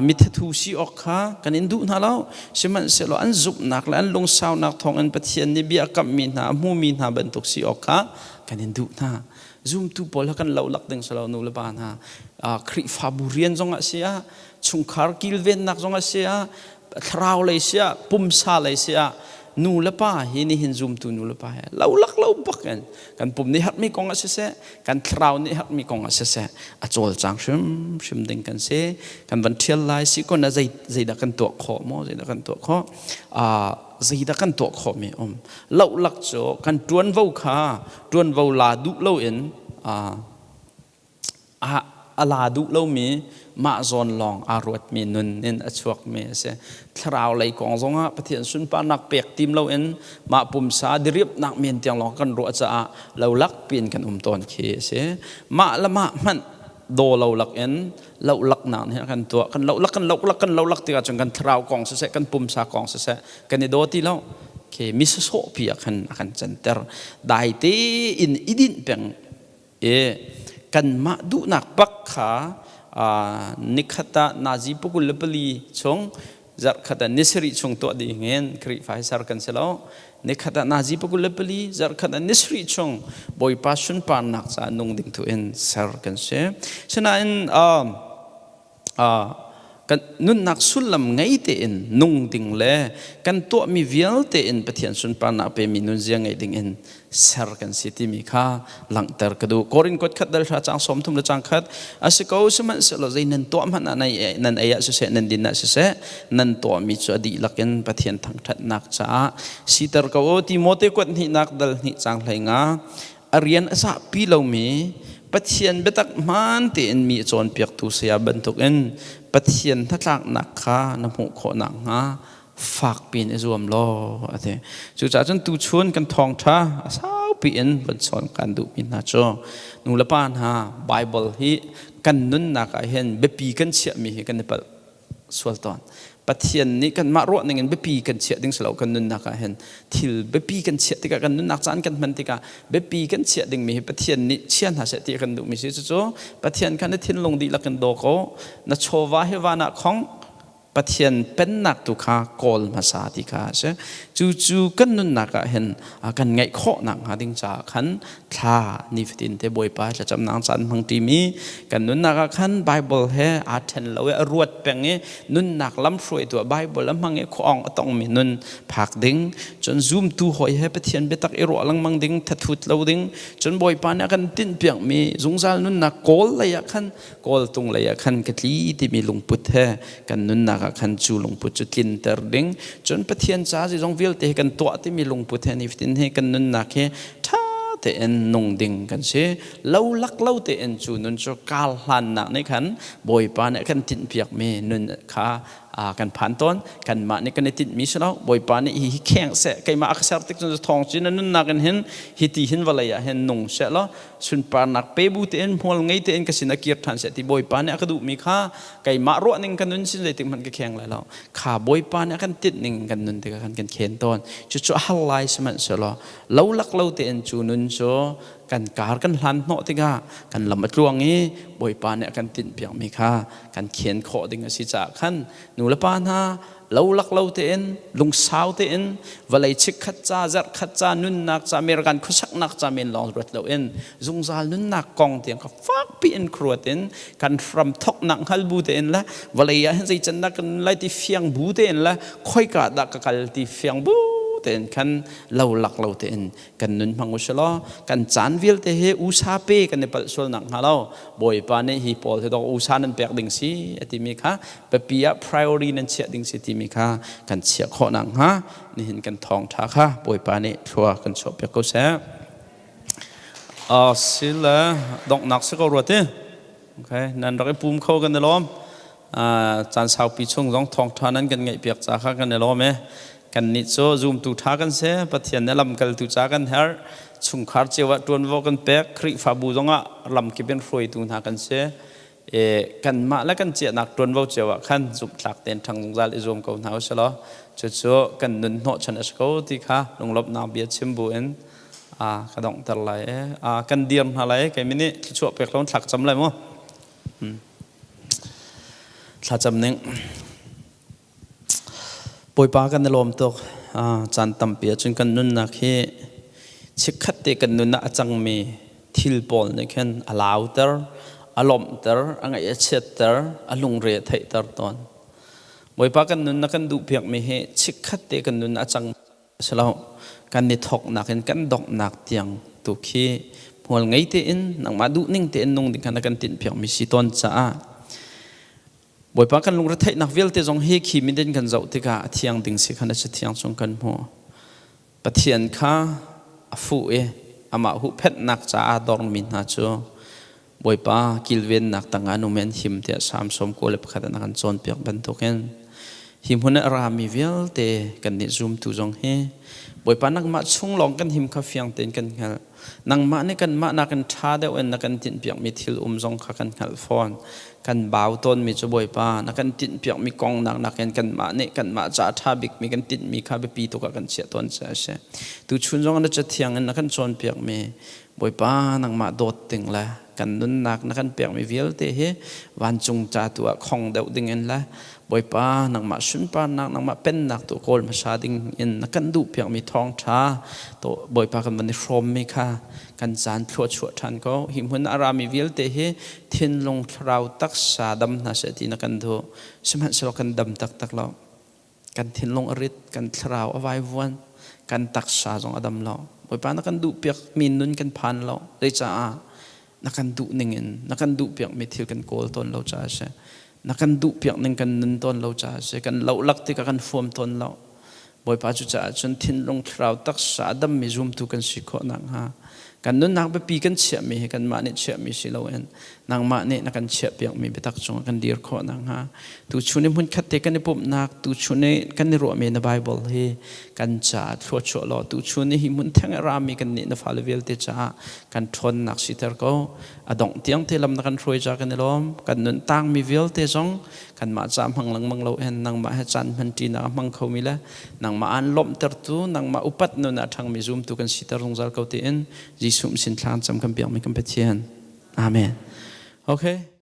Mithathu si awk kha kan in duh hna lo, sihmanhsehlaw an zumhnak le an lungsaunak thawngin Pathian nih bia a kamhmi hna a hmumi hna bantuk si awk kha kan in duh hna. Zumtu pawl kha kan lolak ding si lo, nu le pa hna. Khrihfabu rian zong ah si ah, chungkhar kilvennak zong ah si ah, thlarau lei si ah, pumsa lei si ah, nu le pa hi nihin zumtu nu le pa he lolak lo bak in kan pum nih herhmi kong ah siseh, kan thlarau nih herhmi kong ah siseh, a cawlcang hrimhrim ding kan si. Kan van ṭhial lai si kon ah zei zeidah kan tuah khawh maw, zeidah kan tuah khawh, zeidah kan tuah khawh mi um. Lohlak cu kan ṭuanvo kha ṭuanvo la duh loin a la duh lomi mah zawn lawng aa ruatmi nun in a chuakmi a si. Thlarau lei kong zongah Pathian sunparnak pek tim loin mah pumsa diriamhnak men tiang lawng kan ruah caah lolak piin kan um tawn khi a si. Mah le mah hmanh daw lo lak in lohlaknak nih a kan tuah. Kan lohlak, kan lohlak, kan lohlak tikah cun kan thlarau kong siseh, kan pumsa kong siseh, kan i daw ti lo. Khi mi sawsawh pi ah khan a kan canter. Dai tein i dinh peng i kanmah duhnak bak kha nikhat ah nazi 24 chung, zarhkhat ah ni sarih chung tuah ding in Khrihfa hi ser kan si lo. Nikhat ah nazi 24, zarhkhat ah ni sarih chung Bawipa sunparnak caah nung ding tu in ser kan si. Sinain. Kan nunnak sullam ngei tein nung ding le kan tuahmi vialte in Pathian sunparnak pemi nunzia ngei ding in ser kan si timi kha langhter ka duh. Korin kuat khat dal hra cang 30 le cang khat a si ko. Sihmanhsehlaw zei nan tuah hmanh ah, nan ei ah siseh, nan din ah siseh, nan tuahmi cu a dihlak in Pathian thangṭhatnak caah siter ko u. Timote kuat hnihnak dal hnih cang 15. A rian a zahpi lomi, Pathian biatak hmaan tein mi a cawnpiaktu saya bantukin Pathian hnatlaknak kha na hmuh khawh nakhnga fakpi in i zuam law, a ti. Cucaah cun tuchun kan thawngṭha a saupi in van chawn kan duhmi hna cu, nu le pa hna, Bible hi kan nunnak ah hin biapi kan chiahmi hi kan i palh sual tawn. Pathian nih kanmah ruah ning in biapi kan chiah ding si lo. Kan nunnak ah hin thil biapi kan chiah tikah, kan nunnak caan kan hman tikah, biapi kan chiah dingmi hi Pathian nih chia hna seh ti kan duhmi si. Cucu Pathian kha na thinlung dihlak in daw ko, na chawva hi van ah khong, Pathian pennak tu kha kawl hmasa ti kha a si. Cucu kan nunnak ah hin kan ngaih khawh nakhnga ding caah khan thla nifatin te Bawipa thlacamnak caan hmang ṭimi, kan nunnak ah khan Bible he aa ṭhen lo i a ruat peng i nunnak lamhruaitu ah Bible a hmang i khuaawng a tongmi nun phak ding, cun zumtu hawi he Pathian biatak i ruah lengmang ding, thathut lo ding, cun Bawipa nih a kan tinhpiakmi zungzal nunnak kawl lei ah khan, kawltung lei ah khan ka tli timi lungput he kan nunnak ah khan cu lungput cu tlinter ding, cun Pathian ca zeizong vialte hi kan tuah timi lungput he nifatin hi kan nunnak hi ṭha tein nung ding kan si. Lo lak lo tein cu nun cu kar hlannak nih khan Bawipa nih a kan tinhpiakmi nun kha kan phan tawn. Kanmah nih kan i tinhmi si lo. Bawipa nih hi hi kheng seh, keimah a ka ser tik cun thawng cin na nunnak in hin hi ti hin vawlei ah hin nung seh law sunparnak pe bu tein, hmual ngei tein ka sin a kir ṭhan seh ti Bawipa nih a ka duhmi kha keimah ruah ning ka nun sin zeitik hmanh ka kheng lai lo. Kha Bawipa nih a kan tinh ning kan nun tikah khan kan khen tawn. Cucu a har lai, sihmanhsehlaw lo lak lo tein cu nun cu kan kar kan hlan hnawh tikah kan lam a tluang i Bawipa nih a kan tinhpiakmi kha kan khen khawh ding a si caah khan nu le pa hna, lo lak lo tein, lungsau tein, vawlei chikkhat ca, zarhkhat ca nunnak ca, American khuasaknak ca men lawng ruat loin zungzal nunnak kong tiang kha fakpi in khuaruat in, kan hram thoknak hngal bu tein le vawlei ah hin zei can dah kan lai ti fiang bu tein le khoika dah ka kal ti fiang bu tein khan lo lak lo tein kan nun hmang u law kan caan vialte hi usa pe kan i palh sual nak hnga lo, Bawipa nih hi pawl hi dok usa nan pek ding si a timi kha biapi ah priority nan chiah ding si timi kha kan chiah khawh nak hnga nihin kan thawngṭha kha Bawipa nih thlua kan chuah piak ko seh. Sile donghnak si ko ruat i, okay, nan rak i pum kho kan i lawm. Caan saupi chung zong thawngṭha nan kan ngaih piak ca kha kan i lawm e. Kan nih cu zumtu ṭha kan si. Pathian nih lamkaltu ca kan herh. Chungkhar cio ah ṭuanvo kan pek. Khrihfabu zongah lamkip in hruaitu hna kan si. E kanmah le kan ciahnak ṭuanvo cio ah khan zumhtlak tein ṭhang zungzal i zuam ko hna u sih law cucu kan nun hnawhchan a si ko ti kha lunglawmhnak bia chim bu in ka donghter lai e. Kan dir hna lai. Keimi nih thluachuah pek lo thlak cam lai mu. Thlacam ning. Bawipa, kan i lawm tuk. Caan tampi ahcun kan nunnak hi chikkhat te kan nun ah a cangmi thil pawl nih khin a lauter, a lawmhter, a ngaih a chiatter, a lungre a theihter tawn. Bawipa, kan nun na kan duhpiakmi hi chikkhat te kan nun a cang si lo. Kan i thawknak in kan donghnak tiang tu khi hmual ngei tein nangmah duhning tein nung ding kha na kan tinhpiakmi si tawn caah, Bawipa, kan lungretheihnak vialte zong hi khi midin kan zoh tikah a thiang ding si khan a si thiang chung kan hmuh. Pathian kha a fuh i amah huhphenhnak caah dormi hna cu Bawipa kilvennak tangah an um i an him tiah Salm 91 ah na kan cawnpiak bantukin, hi hmun ah a rami vialte kannih zumtu zong hi, Bawipa, nangmah chung lawng kan him kha fiang tein kan hngalh. Nangmah nih kanmah nakin ṭha deuh in na kan tinhpiakmi thil um zong kha kan hngalh fawn. Kan bau tawnmi cu, Bawipa, na kan tinhpiakmi kong nak nakin kanmah nih kanmah ca ṭha bikmi kan tinhmi kha biapi tuk ah kan chiah tawn caah a si. Tuchun zong na Cathiang in na kan cawnpiakmi, Bawipa nangmah dawt ding le kan nunnak na kan pekmi vialte hi vancung ca tu ah khong deuh ding in le Bawipa nangmah sunparnak nangmah pennak tu kawl hmasa ding in na kan duh piakmi thawngṭha to Bawipa kan van i hrawmmi kha kan caan thluachuah ṭhan ko. Hi hmun a rami vialte hi thinlung thlarau taksa dam hna seh ti na kan duh. Sihmanhsehlaw kan dam taktak lo. Kan thinlung a rit, kan thlarau a vaivuan, kan taksa zong a dam lo. Bawipa na kan duhpiakmi nun kan phan lo. Zeicaah? Na kan duh ning in na kan duhpiakmi thil kan kawl tawn lo caah a si. Na kan duhpiak ning kan nun tawn lo caah a si. Kan lohlak tikah kan fuam tawn lo. Bawipa cucaah cun thinlung thlarau taksa a dammi zumtu kan si khawh nakhnga kan nunnak biapi kan chiahmi hi kanmah nih chiahmi si loin nangmah nih na kan chiahpiakmi biatak cungah kan dir khawh nakhnga tuchun i hmunkhat te kan i pumhnak tuchun i kan i ruahmi na Bible hi kan caah thluachuah law tuchun i hi hmun theng a rami kan nih na fale vialte caah kan ṭhawnnak siter ko. A dongh tiang te lam na kan hruai ca kan i lawm. Kan nun tangmi vialte zong kanmah ca hmang lengmang lo hen nangmah he caan hmanṭinak a hmang khomi le nangmah aan lawmhtertu nangmah upat nun ah ṭhangmi zumtu kan siter zungzal ko tiin Jesuh sin thla cam kan biakmi kan Pathian. Amen. Okay.